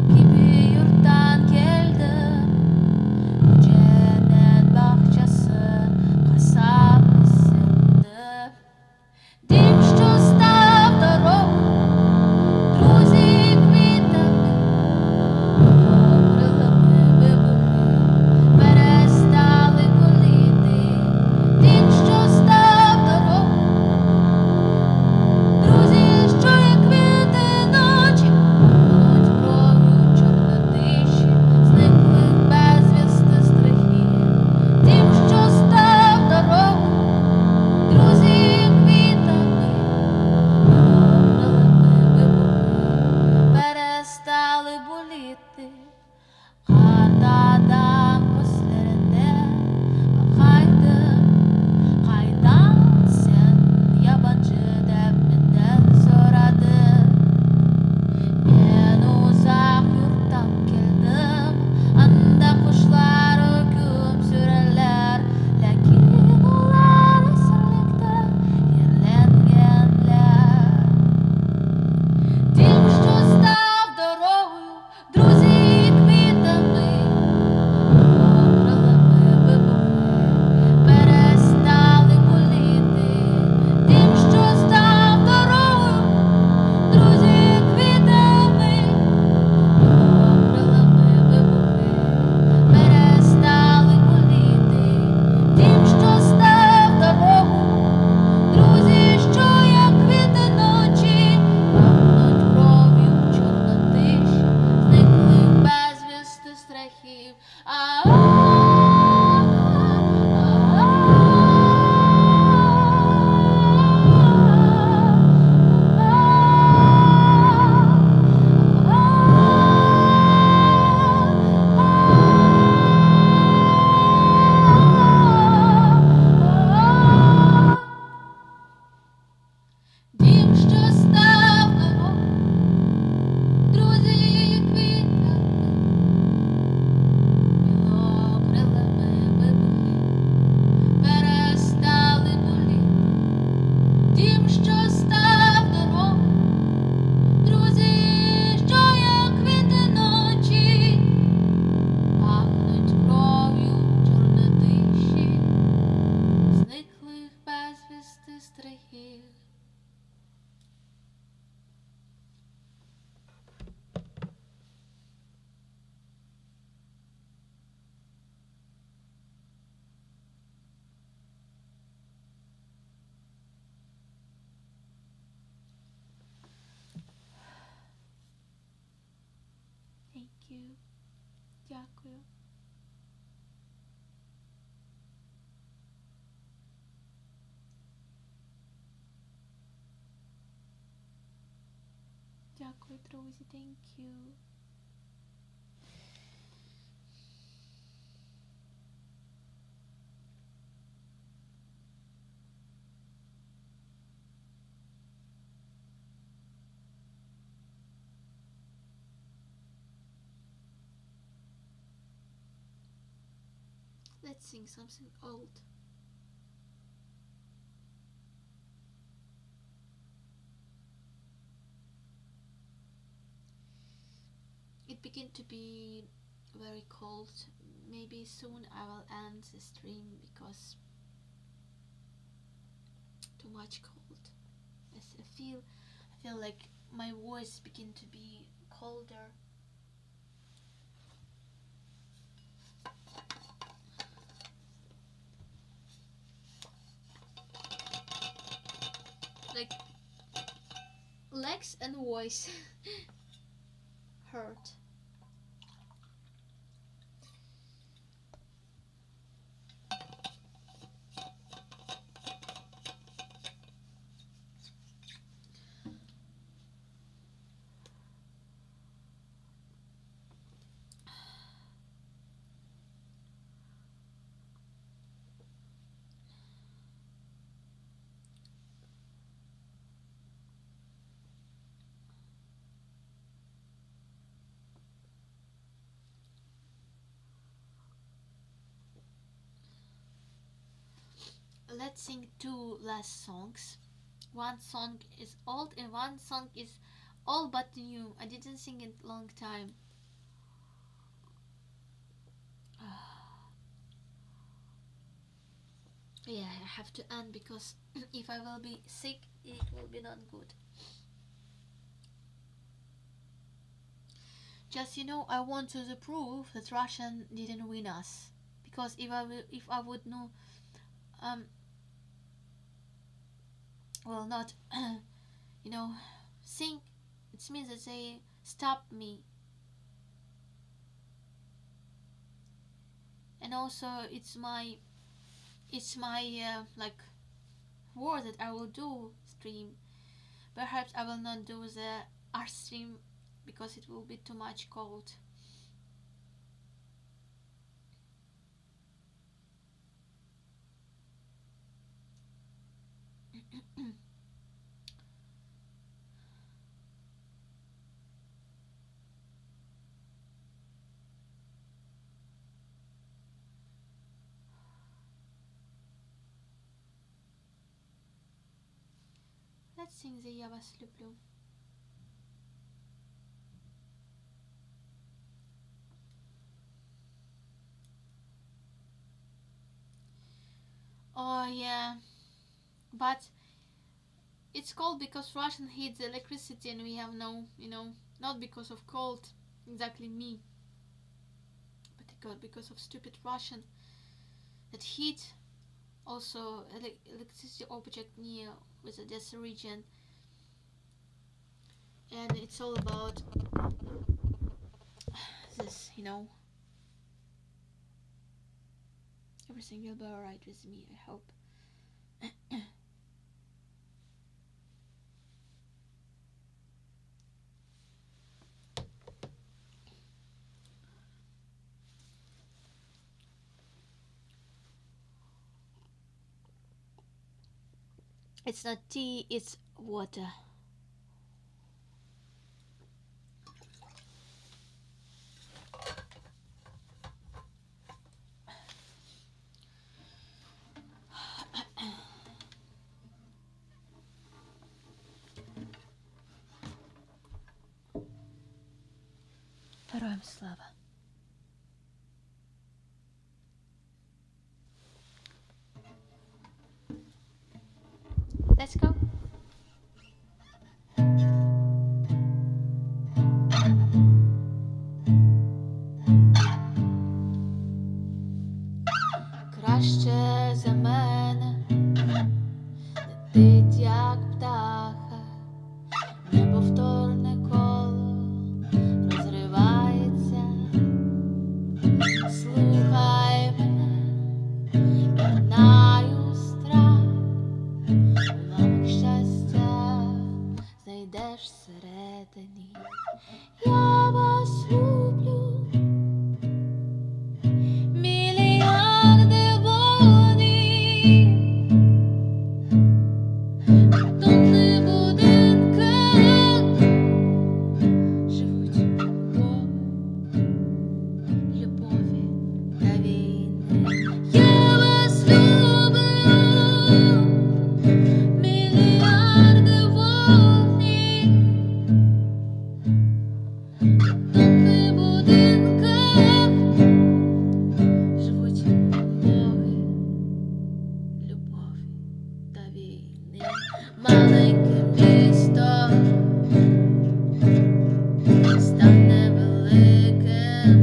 Speaker 1: kibi yurttan keldim, Bu cennet bağçası qasap kesildi. Дім, що став дорогою, Дім, що став дорогу, друзі, що як квіти ночі, пахнуть кров'ю чорнотиші, зниклих безвісти стрихів. Thank you. Дякую. Дякую, друзі. Thank you. Let's sing something old. It began to be very cold. Maybe soon I will end the stream because too much cold. I feel I feel like my voice begin to be colder. Like legs and voice hurt. Let's sing two last songs. One song is old and one song is all but new. I didn't sing it long time. Yeah, I have to end because if I will be sick, it will be not good. Just you know, I want to prove that Russian didn't win us. Because if I will, if I would know, um, well, not, you know, think, it means that they stopped me. And also, it's my, it's my like war that I will do stream. Perhaps I will not do the art stream because it will be too much cold. Let's sing the Я вас люблю. Oh yeah, but it's cold because Russian heats the electricity and we have no, you know, not because of cold, exactly me, but because of stupid Russian that heat also electricity object near with this region, and it's all about this, you know. Everything will be alright with me, I hope. It's not tea, it's water. Героям слава! Let's go. Краще за мене летить, як птаха, неповторне коло розривається. Слухай мене, пірнаю страх, уламок щастя знайдеш всередині. Я вас люблю, мільярди вогнів, бетонних будинках живуть боги любові та війни. Я вас люблю, мільярди вогнів, бетонних будинках живуть боги любові та війни. Маленьке місто стане великим.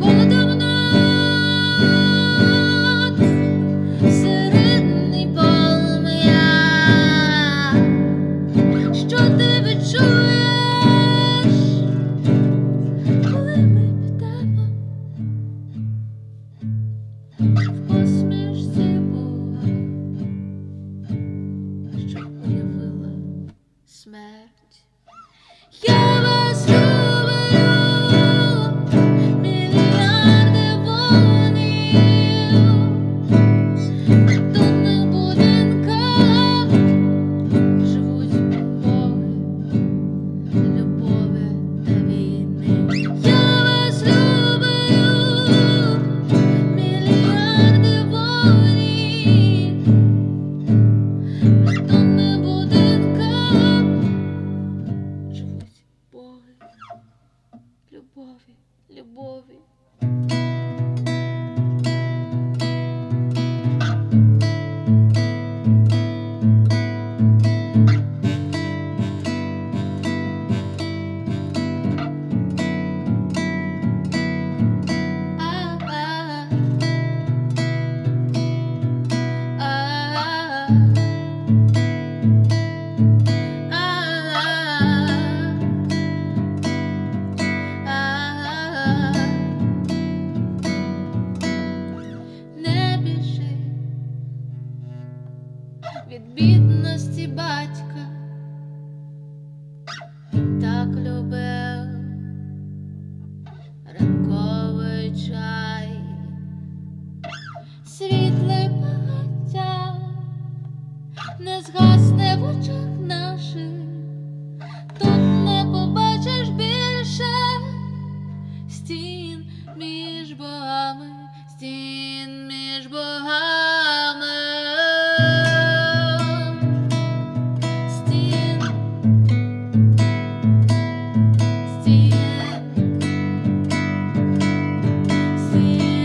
Speaker 1: Холодом над середній полум'я. Що ти відчуєш, коли ми підемо в посмішці Бога, що уявила смерть? Я вас люблю, мільярди вогнів, в бетонних будинках живуть боги любові та війни. Я вас люблю, мільярди вогнів, в бетонних будинках живуть боги любові, любові. А-а. А-а. А-а. А-а. Не біжи від бідності батька, він так любив ранковий чай, світле багаття не згасне в очах наших, тут не побачиш більше стін між богами, стін між богами. Стін, стін, стін, стін.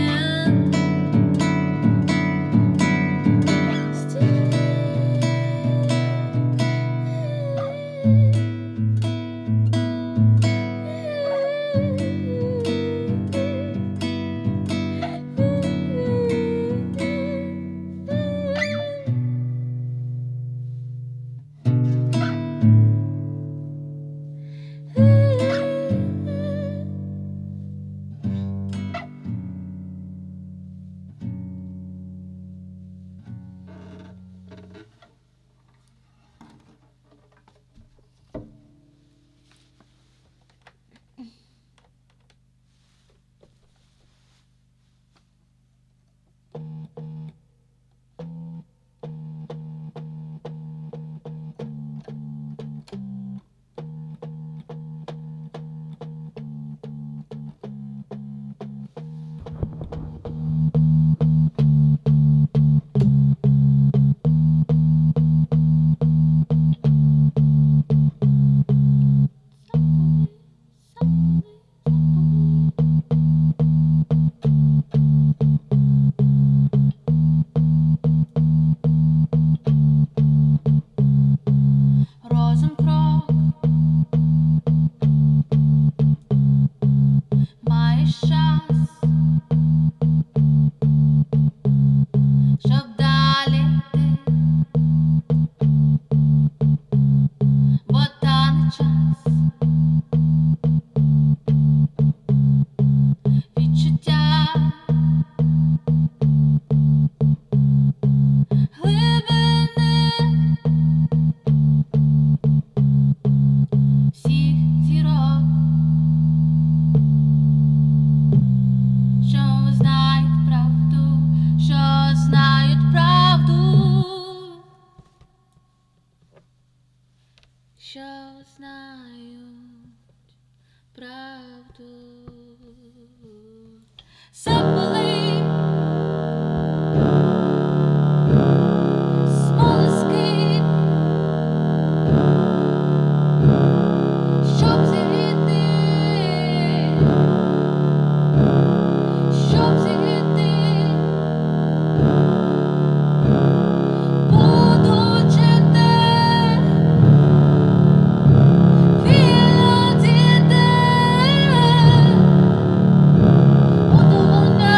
Speaker 1: що знають правду. Запали смолоскип, щоб зігріти, щоб зігріти, буду жити, вільно діти, у долонях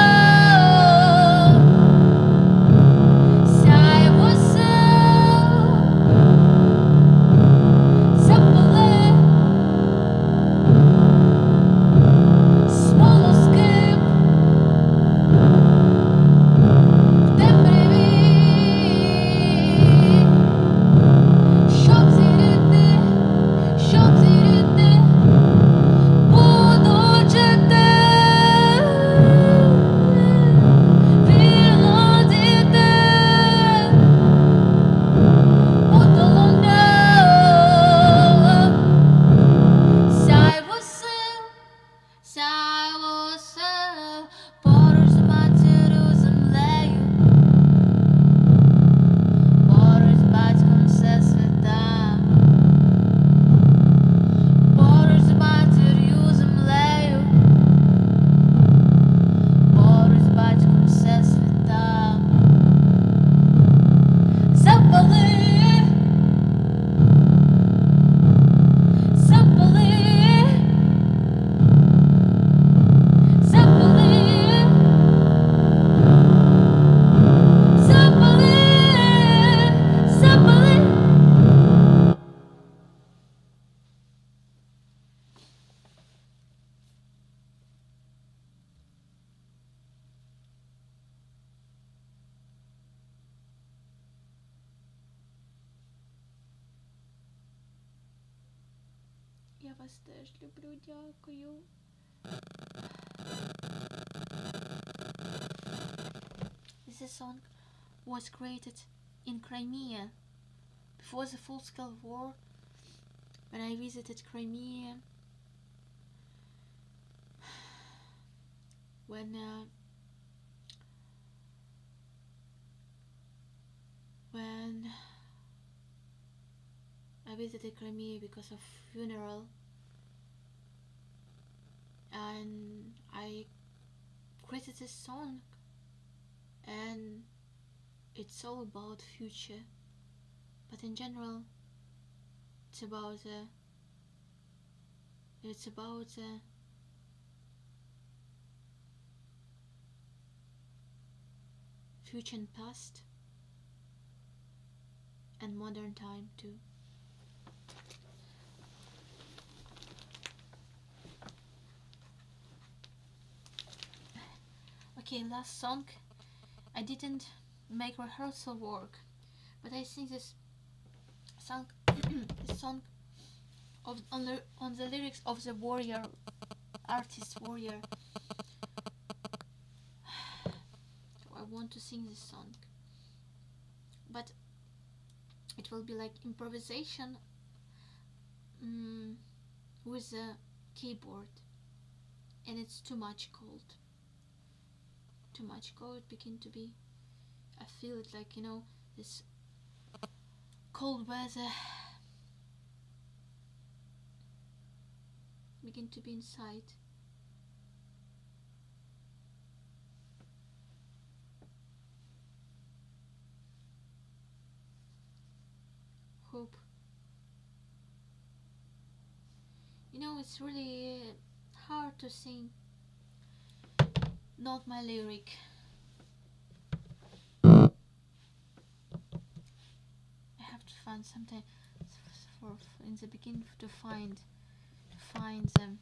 Speaker 1: сяйво сил, запали смолоскип в темряві, щоб зігріти, щоб зігріти, буду жити, вільно діти, у долонях сяйво сил, сяйво сил, поруч з матір'ю землею, поруч з батьком всесвіта, поруч з матір'ю землею, поруч з батьком всесвіта. Запали, запали, запали, запали, запали. Я вас теж люблю, дякую. This song was created in Crimea before the full-scale war. When I visited Crimea, when I visited Crimea because of funeral, and I created this song, and it's all about future, but in general it's about the future and past and modern time too. Okay, last song. I didn't make rehearsal work, but I think this song, this song of on the lyrics of the Warrior, artist Warrior. So I want to sing this song, but it will be like improvisation with a keyboard, and it's too much cold. Too much cold begin to be. I feel it like, this cold weather begin to be inside. Hope. It's really hard to sing not my lyric. I have to find something for in the beginning to find them.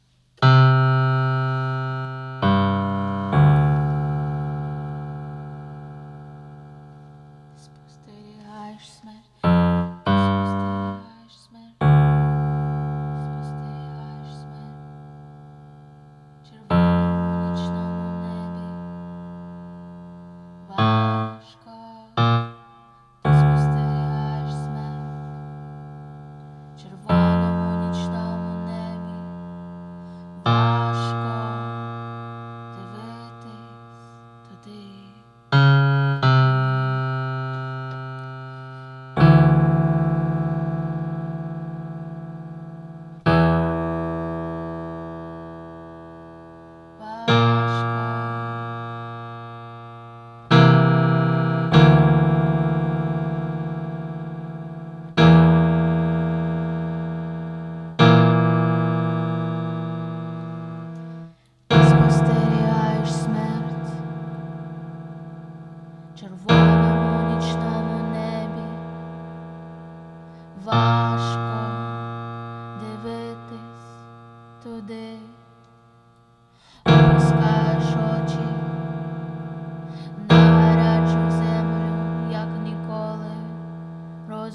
Speaker 1: Спостерігаєш смерть, спостерігаєш смерть, спостерігаєш смерть в червоному нічному небі. Важко ти спостерігаєш смерть в червоному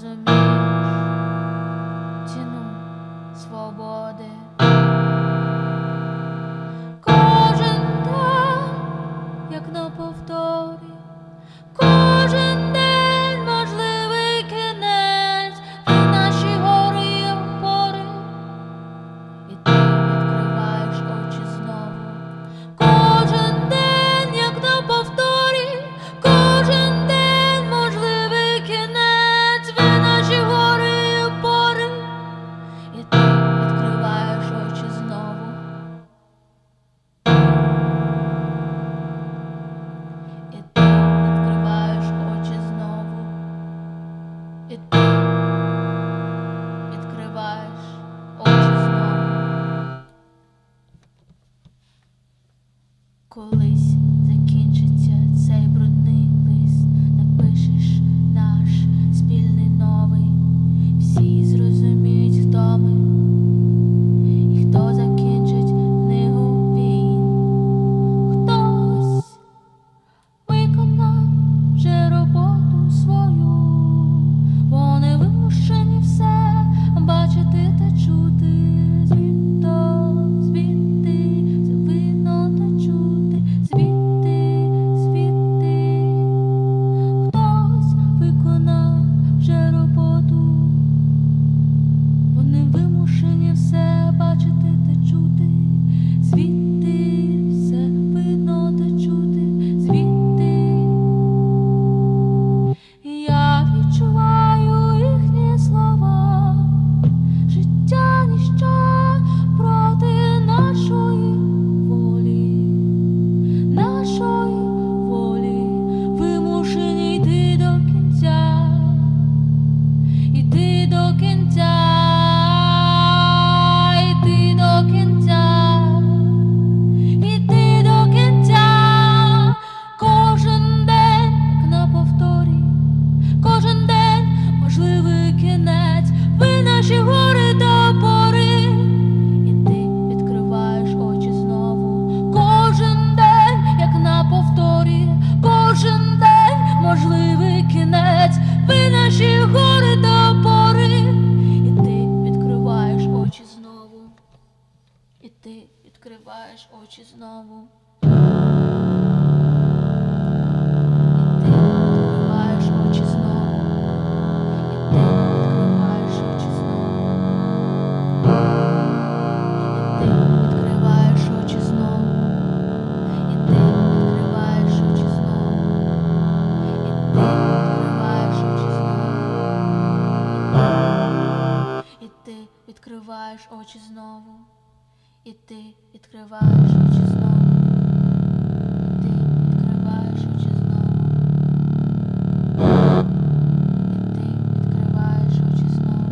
Speaker 1: Розумієш ціну свободи. Кожен день, як на повторі, кожен день можливий кінець, ви наші гори й опори, і ти відкриваєш очі знову. Кожен день, як на повторі, кожен день можливий кінець, ви наші гори й опори, і ти відкриваєш очі знову. І ти відкриваєш очі знову. І ти відкриваєш очі знову. Колись закінчиться цей брудний лист, напишеш наш спільний новий. Всі зрозуміють, хто ми і хто закінчить книгу війн. Хтось виконав вже роботу свою, вони вимушені все бачити та чути, звідто, звідти, все видно та чути, звідти, звідти. Хтось виконав вже роботу, вони вимушені все бачити та чути, звідти все видно та чути, звідти. Я відчуваю їхні слова, життя ніщо проти нашої волі, нашої волі, вимушені йти до кінця, йти до кінця, йти до кінця, йти до кінця, кожен день, як на повторі, кожен день можливий кінець, ви наші гори та пори, і ти відкриваєш очі знову. Кожен день, як на повторі, кожен день можливий кінець, ви наші гори та пори, і ти відкриваєш очі знову, і ти відкриваєш очі знову. І ти відкриваєш очі знову. І ти відкриваєш очі знову. І ти відкриваєш очі знову. І ти відкриваєш очі знову. І ти відкриваєш очі знову. І ти відкриваєш очі знову. І ти відкриваєш очі знову. І ти відкриваєш очі знову. І ти відкриваєш очі знову. І ти відкриваєш очі знову.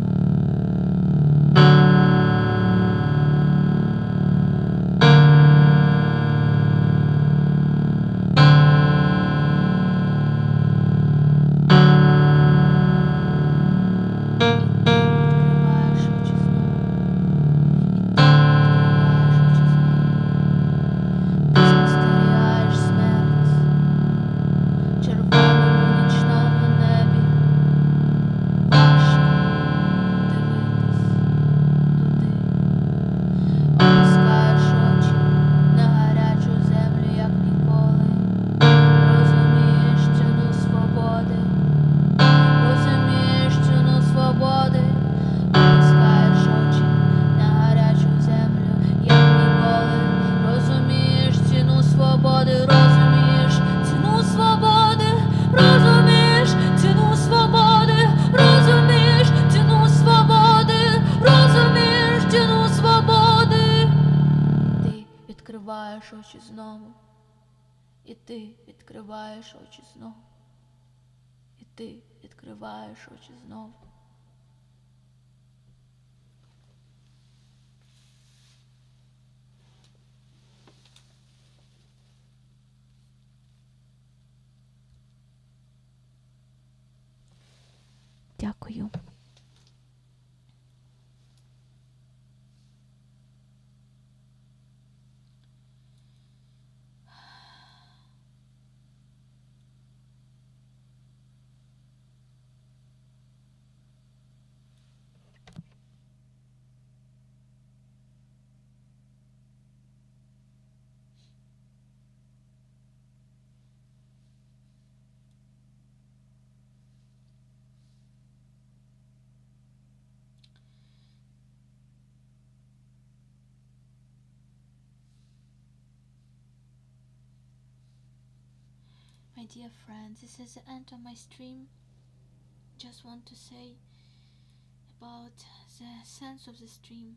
Speaker 1: І ти відкриваєш очі знову. Ти спостерігаєш смерть в червоному нічному небі. Важко дивитись туди. Опускаєш очі на гарячу землю, як ніколи. Розумієш ціну свободи. Розумієш ціну свободи. Опускаєш очі на гарячу землю, як ніколи. Розумієш ціну свободи, розумієш ціну свободи, розумієш ціну свободи, розумієш ціну свободи, розумієш ціну свободи. Ти відкриваєш очі знову. І ти відкриваєш очі знову. І ти відкриваєш очі знову. Дякую. My dear friends, this is the end of my stream. Just want to say about the sense of the stream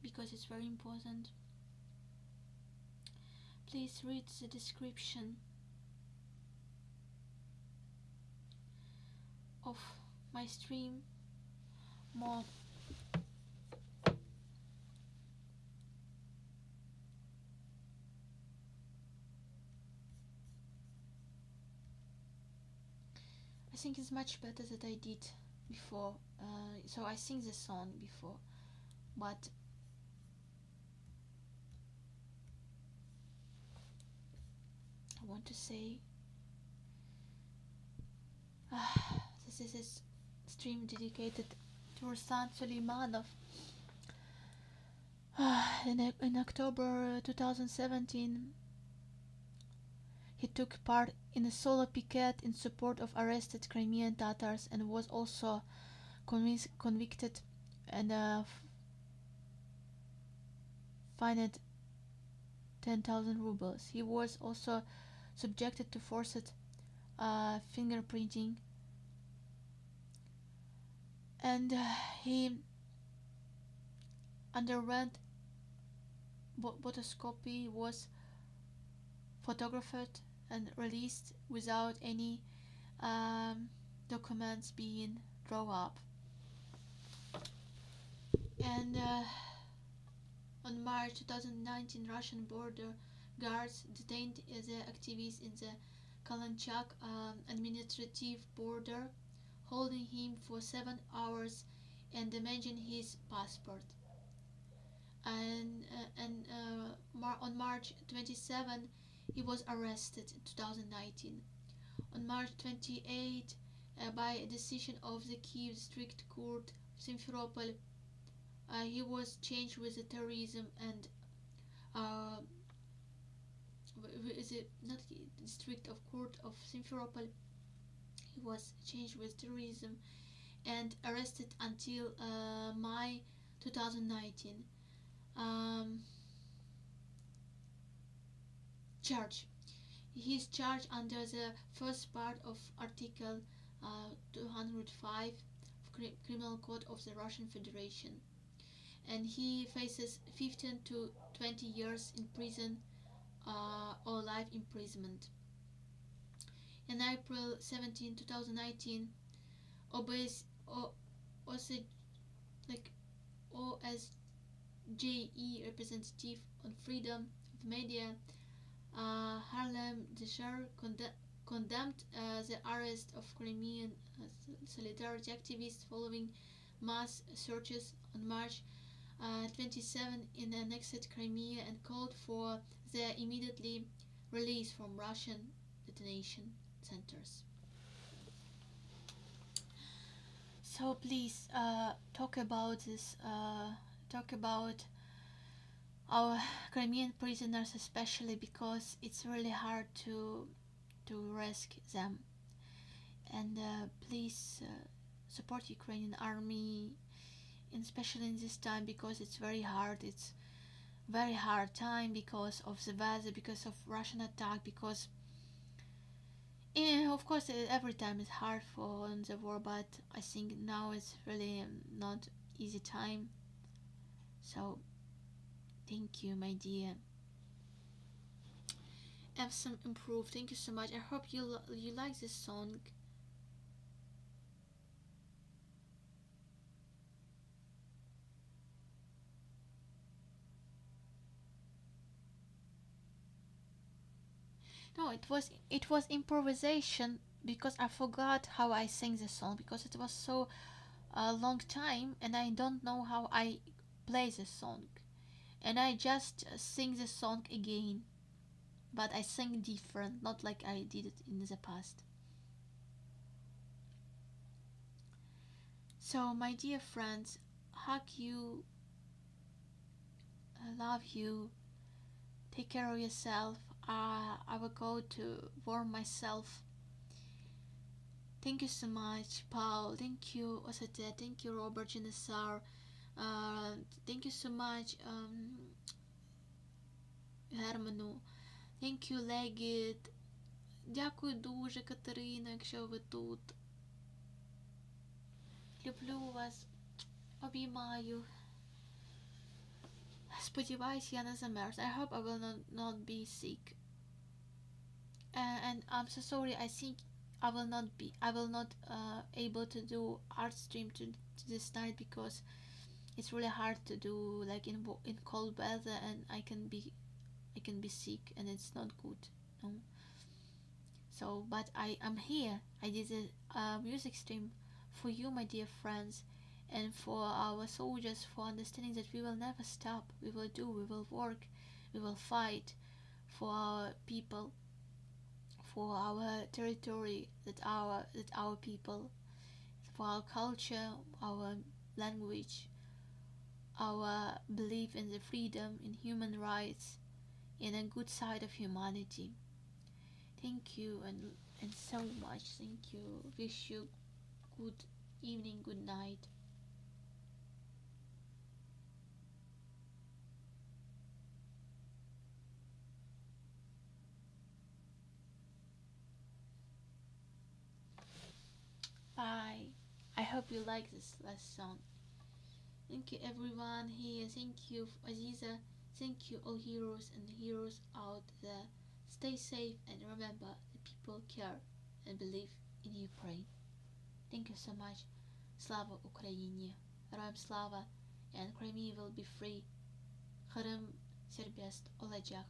Speaker 1: because it's very important. Please read the description of my stream more. I think it's much better that I did before. Uh, so I sing the song before, but I want to say uh, this is a stream dedicated to Ruslan Suleimanov. in, in October 2017, he took part in a solo picket in support of arrested Crimean Tatars and was also convicted and uh, fined 10,000 rubles. He was also subjected to forced uh, fingerprinting and uh, he underwent botoscopy, was photographed and released without any um, documents being drawn up. And uh, on March 2019, Russian border guards detained the activist in the Kalanchak um, administrative border, holding him for 7 hours and demanding his passport. And, uh, and uh, Mar on March 27, he was arrested in 2019. On March 28, uh, by a decision of the Kiev District Court of Simferopol, uh, he was charged with terrorism and uh, is it not district of court of Simferopol? He was charged with terrorism and arrested until uh, May 2019. Um, charge. He is charged under the first part of Article uh, 205 of Criminal Code of the Russian Federation. And he faces 15 to 20 years in prison uh, or life imprisonment. In April 17, 2019, OBS, o, OC, like OSJE representative on freedom of media, uh, Harlem Deshar conde condemned uh, the arrest of Crimean uh, solidarity activists following mass searches on March uh, 27 in annexed Crimea and called for their immediately release from Russian detention centers. So please uh, talk about this, uh, talk about our Crimean prisoners especially because it's really hard to to rescue them. And uh, please uh, support Ukrainian army, and especially in this time because it's very hard. It's very hard time because of the weather, because of Russian attack, because yeah, of course every time is hard for the war, but I think now it's really um, not easy time. So thank you, my dear. Have some improved. Thank you so much. I hope you you like this song. No, it was it was improvisation because I forgot how I sang the song because it was so a long time and I don't know how I play the song. And I just sing the song again, but I sing different, not like I did it in the past. So, my dear friends, hug you, I love you, take care of yourself. Uh, I will go to warm myself. Thank you so much, Paul. Thank you, Osate. Thank you, Robert Genesar. Uh, thank you so much, um, Hermanu. Thank you, Legit. Дякую дуже, Катерина, якщо ви тут. Люблю вас, обіймаю. Сподіваюсь, я не замерз. I hope I will not, not be sick. Uh, and I'm so sorry, I think I will not be I will not uh, able to do art stream to, to this night because it's really hard to do like in in cold weather and I can be I can be sick and it's not good. No. So, but I am here. I did a, a music stream for you, my dear friends, and for our soldiers for understanding that we will never stop. We will do, we will work, we will fight for our people, for our territory, that our that our people, for our culture, our language, our belief in the freedom, in human rights, in a good side of humanity. Thank you and and so much. Thank you. Wish you good evening, good night. Bye. I hope you like this last song. Thank you everyone here. Thank you Aziza. Thank you all heroes and heroes out there. Stay safe and remember the people care and believe in Ukraine. Thank you so much. Слава Україні! Героям слава! And Crimea will be free. Qırım serbest olacaq.